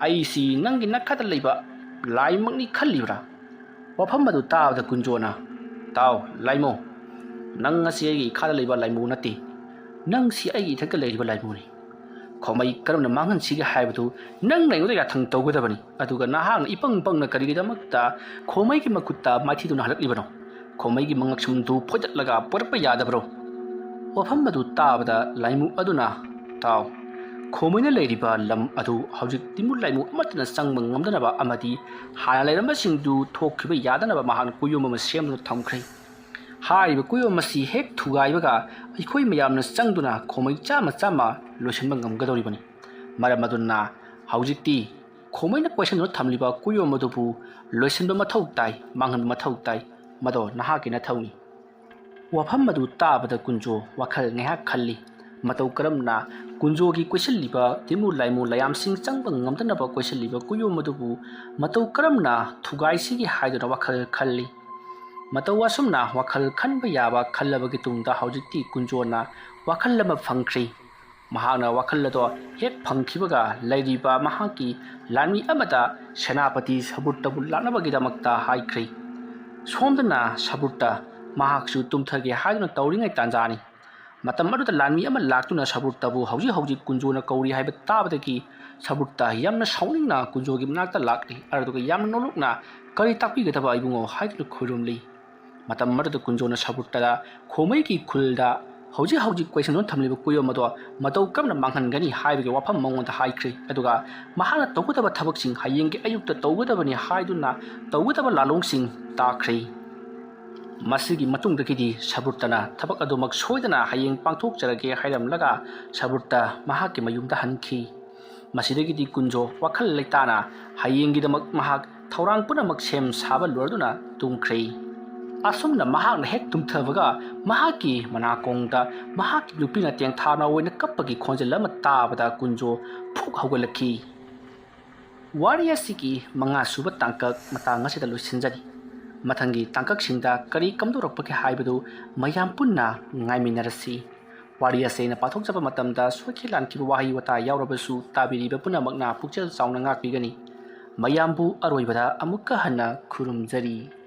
ꯑꯩꯁꯤ ꯅꯪꯒꯤ ꯅꯥꯈꯥꯗ ꯂꯩꯕ ꯂꯥꯏꯃꯛꯅꯤ ꯈꯜꯂꯤꯕ꯭ꯔꯥ?" ꯋꯥꯐꯝ ꯑꯗꯨ ꯇꯥꯕꯗ ꯀꯨꯟꯖꯣꯅ, "ꯇꯥꯎ, ꯂꯥꯏꯃꯧ, ꯅꯪ ꯑꯁꯤ ꯑꯩꯒꯤ ꯏꯈꯥꯗ ꯂꯩꯕ ꯂꯥꯏꯃꯧ ꯅꯠꯇꯦ꯫ ꯅꯪꯁꯤ ꯑꯩꯒꯤ ꯏꯊꯛꯇ ꯂꯩꯔꯤꯕ ꯂꯥꯏꯃꯧꯅꯤ꯫ ꯈꯣꯃꯩ ꯀꯔꯝꯅ ꯃꯥꯡꯍꯟꯁꯤꯒꯦ ꯍꯥꯏꯕꯗꯨ ꯅꯪꯅ ꯑꯩꯉꯣꯟꯗ ꯌꯥꯊꯪ ꯇꯧꯒꯗꯕꯅꯤ꯫ ꯑꯗꯨꯒ ꯅꯍꯥꯛꯅ ꯏꯄꯪ ꯄꯪꯅ ꯀꯔꯤꯒꯤꯗꯃꯛꯇ ꯈꯣꯃꯩꯒꯤ ꯃꯈꯨꯠꯇ ꯃꯥꯏꯊꯤꯗꯨꯅ ꯍꯜꯂꯛꯂꯤꯕꯅꯣ? ꯈꯣꯃꯩꯒꯤ ꯃꯉꯛꯁꯝꯗꯨ ꯐꯣꯏꯗꯠꯂꯒ ꯄꯨꯔꯛꯄ ꯌꯥꯗꯕ꯭ꯔꯣ?" ꯋꯥꯐꯝ ꯑꯗꯨ ꯇꯥꯕꯗ ꯂꯥꯏꯃꯨ ꯑꯗꯨꯅ, "ꯇꯥꯎ, ꯈꯣꯃꯩꯅ ꯂꯩꯔꯤꯕ ꯂꯝ ꯑꯗꯨ ꯍꯧꯖꯤꯛ ꯇꯤꯃꯨ ꯂꯥꯏꯃꯨ ꯑꯃꯠꯇꯅ ꯆꯪꯕ ꯉꯝꯗꯅꯕ ꯑꯃꯗꯤ ꯍꯥꯟꯅ ꯂꯩꯔꯝꯕꯁꯤꯡꯗꯨ ꯊꯣꯛꯈꯤꯕ ꯌꯥꯗꯅꯕ ꯃꯍꯥꯛꯅ ꯀꯨꯌꯣꯝ ꯑꯃ ꯁꯦꯝꯗꯨꯅ ꯊꯝꯈ꯭ꯔꯦ꯫ ꯍꯥꯏꯔꯤꯕ ꯀꯨꯌꯣꯝ ꯑꯁꯤ ꯍꯦꯛ ꯊꯨꯒꯥꯏꯕꯒ ꯑꯩꯈꯣꯏ ꯃꯌꯥꯝꯅ ꯆꯪꯗꯨꯅ ꯈꯣꯃꯩ ꯆꯥꯝꯃ ꯆꯥꯝꯃ ꯂꯣꯏꯁꯤꯟꯕ ꯉꯝꯒꯗꯧꯔꯤꯕꯅꯤ꯫ ꯃꯔꯝ ꯑꯗꯨꯅ ꯍꯧꯖꯤꯛꯇꯤ ꯈꯣꯃꯩꯅ ꯀꯣꯏꯁꯟꯗꯨꯅ ꯊꯝꯂꯤꯕ ꯀꯨꯌꯣꯝ ꯑꯗꯨꯕꯨ ꯂꯣꯏꯁꯤꯟꯕ ꯃꯊꯧ ꯇꯥꯏ, ꯃꯥꯡꯍꯟꯕ ꯃꯊꯧ ꯇꯥꯏ꯫ ꯃꯗꯣ ꯅꯍꯥꯛꯀꯤ ꯅꯊꯧꯅꯤ꯫" ꯋꯥꯐꯝ ꯑꯗꯨ ꯇꯥꯕꯗ ꯀꯨꯟꯖꯣ ꯋꯥꯈꯜ ꯉꯥꯏꯍꯥꯛ ꯈꯜꯂꯤ꯫ ꯃꯇꯧ ꯀꯔꯝꯅ ꯀꯨꯟꯖꯣꯒꯤ ꯀꯣꯏꯁꯤꯜꯂꯤꯕ ꯇꯤꯃꯨ ꯂꯥꯏꯃꯨ ꯂꯥꯏꯌꯥꯝꯁꯤꯡ ꯆꯪꯕ ꯉꯝꯗꯅꯕ ꯀꯣꯏꯁꯤꯜꯂꯤꯕ ꯀꯨꯌꯣꯝ ꯑꯗꯨꯕꯨ ꯃꯇꯧ ꯀꯔꯝꯅ ꯊꯨꯒꯥꯏꯁꯤꯒꯦ ꯍꯥꯏꯗꯨꯅ ꯋꯥꯈꯜ ꯈꯜꯂꯤ꯫ ꯃꯇꯧ ꯑꯁꯨꯝꯅ ꯋꯥꯈꯜ ꯈꯟꯕ ꯌꯥꯕ ꯈꯜꯂꯕꯒꯤ ꯇꯨꯡꯗ ꯍꯧꯖꯤꯛꯇꯤ ꯀꯨꯟꯖꯣꯅ ꯋꯥꯈꯜ ꯑꯃ ꯐꯪꯈ꯭ꯔꯤ꯫ ꯃꯍꯥꯛꯅ ꯋꯥꯈꯜ ꯑꯗꯣ ꯍꯦꯛ ꯐꯪꯈꯤꯕꯒ ꯂꯩꯔꯤꯕ ꯃꯍꯥꯛꯀꯤ ꯂꯥꯟꯃꯤ ꯑꯃꯗ ꯁꯦꯅꯥꯄꯇꯤ ꯁꯕꯨꯔꯇꯕꯨ ꯂꯥꯛꯅꯕꯒꯤꯗꯃꯛꯇ ꯍꯥꯏꯈ꯭ꯔꯤ꯫ ꯁꯣꯝꯗꯅ ꯁꯕꯨꯔꯇ ꯃꯍꯥꯛꯁꯨ ꯇꯨꯝꯊꯒꯦ ꯍꯥꯏꯗꯨꯅ ꯇꯧꯔꯤꯉꯩ ꯇꯥꯟꯖꯥꯅꯤ꯫ ꯃꯇꯝ ꯑꯗꯨꯗ ꯂꯥꯟꯃꯤ ꯑꯃ ꯂꯥꯛꯇꯨꯅ ꯁꯕꯨꯔꯇꯕꯨ ꯍꯧꯖꯤꯛ ꯍꯧꯖꯤꯛ ꯀꯨꯟꯖꯣꯅ ꯀꯧꯔꯤ ꯍꯥꯏꯕ ꯇꯥꯕꯗꯒꯤ ꯁꯕꯨꯔꯇ ꯌꯥꯝꯅ ꯁꯥꯎꯅꯤꯡꯅ ꯀꯨꯟꯖꯣꯒꯤ ꯃꯅꯥꯛꯇ ꯂꯥꯛꯂꯤ꯫ ꯑꯗꯨꯒ ꯌꯥꯝꯅ ꯅꯣꯛꯂꯨꯛꯅ, "ꯀꯔꯤ ꯇꯥꯛꯄꯤꯒꯗꯕ ꯏꯕꯨꯡꯉꯣ?" ꯍꯥꯏꯗꯨꯅ ꯈꯨꯔꯨꯝꯂꯤ꯫ ꯃꯇꯝ ꯑꯗꯨꯗ ꯀꯨꯟꯖꯣꯅ ꯁꯕꯨꯔꯇꯗ ꯈꯣꯃꯩꯒꯤ ꯈꯨꯜꯗ ꯍꯧꯖꯤꯛ ꯍꯧꯖꯤꯛ ꯀꯣꯏꯁꯟꯗꯨꯅ ꯊꯝꯂꯤꯕ ꯀꯨꯌꯣꯝ ꯑꯗꯣ ꯃꯇꯧ ꯀꯔꯝꯅ ꯃꯥꯡꯍꯟꯒꯅꯤ ꯍꯥꯏꯕꯒꯤ ꯋꯥꯐꯝ ꯃꯉꯣꯟꯗ ꯍꯥꯏꯈ꯭ꯔꯤ꯫ ꯑꯗꯨꯒ ꯃꯍꯥꯛꯅ ꯇꯧꯒꯗꯕ ꯊꯕꯛꯁꯤꯡ ꯍꯌꯦꯡꯒꯤ ꯑꯌꯨꯛꯇ ꯇꯧꯒꯗꯕꯅꯤ ꯍꯥꯏꯗꯨꯅ ꯇꯧꯒꯗꯕ ꯂꯥꯂꯣꯡꯁꯤꯡ ꯇꯥꯈ꯭ꯔꯤ꯫ ꯃꯁꯤꯒꯤ ꯃꯇꯨꯡꯗꯒꯤꯗꯤ ꯁꯕ꯭ꯔꯨꯇꯅ ꯊꯕꯛ ꯑꯗꯨꯃꯛ ꯁꯣꯏꯗꯅ ꯍꯌꯦꯡ ꯄꯥꯡꯊꯣꯛꯆꯔꯒꯦ ꯍꯥꯏꯔꯝꯂꯒ ꯁꯕ꯭ꯔꯨꯇ ꯃꯍꯥꯛꯀꯤ ꯃꯌꯨꯝꯗ ꯍꯟꯈꯤ꯫ ꯃꯁꯤꯗꯒꯤꯗꯤ ꯀꯨꯟꯖꯣ ꯋꯥꯈꯜ ꯂꯩꯇꯥꯅ ꯍꯌꯦꯡꯒꯤꯗꯃꯛ ꯃꯍꯥꯛ ꯊꯧꯔꯥꯡ ꯄꯨꯝꯅꯃꯛ ꯁꯦꯝ ꯁꯥꯕ ꯂꯣꯏꯗꯨꯅ ꯇꯨꯝꯈ꯭ꯔꯦ꯫ ꯑꯁꯨꯝꯅ ꯃꯍꯥꯛꯅ ꯍꯦꯛ ꯇꯨꯝꯊꯕꯒ ꯃꯍꯥꯛꯀꯤ ꯃꯅꯥꯀꯣꯡꯗ ꯃꯍꯥꯛꯀꯤ ꯅꯨꯄꯤꯅ ꯇꯦꯡꯊꯥꯅ ꯑꯣꯏꯅ ꯀꯞꯄꯒꯤ ꯈꯣꯟꯖꯦꯜ ꯑꯃ ꯇꯥꯕꯗ ꯀꯨꯟꯖꯣ ꯐꯨꯛ ꯍꯧꯒꯠꯂꯛꯈꯤ꯫ ꯋꯥꯔꯤ ꯑꯁꯤꯒꯤ ꯃꯉꯥ ꯁꯨꯕ ꯇꯥꯡꯀꯛ ꯃꯇꯥꯡ ꯑꯁꯤꯗ ꯂꯣꯏꯁꯤꯟꯖꯔꯤ꯫ ꯃꯊꯪꯒꯤ ꯇꯥꯡꯀꯛꯁꯤꯡꯗ ꯀꯔꯤ ꯀꯝꯗꯧꯔꯛꯄꯒꯦ ꯍꯥꯏꯕꯗꯨ ꯃꯌꯥꯝ ꯄꯨꯟꯅ ꯉꯥꯏꯃꯤꯟꯅꯔꯁꯤ꯫ ꯋꯥꯔꯤ ꯑꯁꯤ ꯑꯩꯅ ꯄꯥꯊꯣꯛꯆꯕ ꯃꯇꯝꯗ ꯁꯣꯏꯈꯤ ꯂꯥꯟꯈꯤꯕ ꯋꯥꯍꯩ ꯋꯥꯇꯥ ꯌꯥꯎꯔꯕꯁꯨ ꯇꯥꯕꯤꯔꯤꯕ ꯄꯨꯝꯅꯃꯛꯅ ꯄꯨꯛꯆꯦꯜ ꯆꯥꯎꯅ ꯉꯥꯛꯄꯤꯒꯅꯤ꯫ ꯃꯌꯥꯝꯕꯨ ꯑꯔꯣꯏꯕꯗ ꯑꯃꯨꯛꯀ ꯍꯟꯅ ꯈꯨꯔꯨꯝꯖꯔꯤ꯫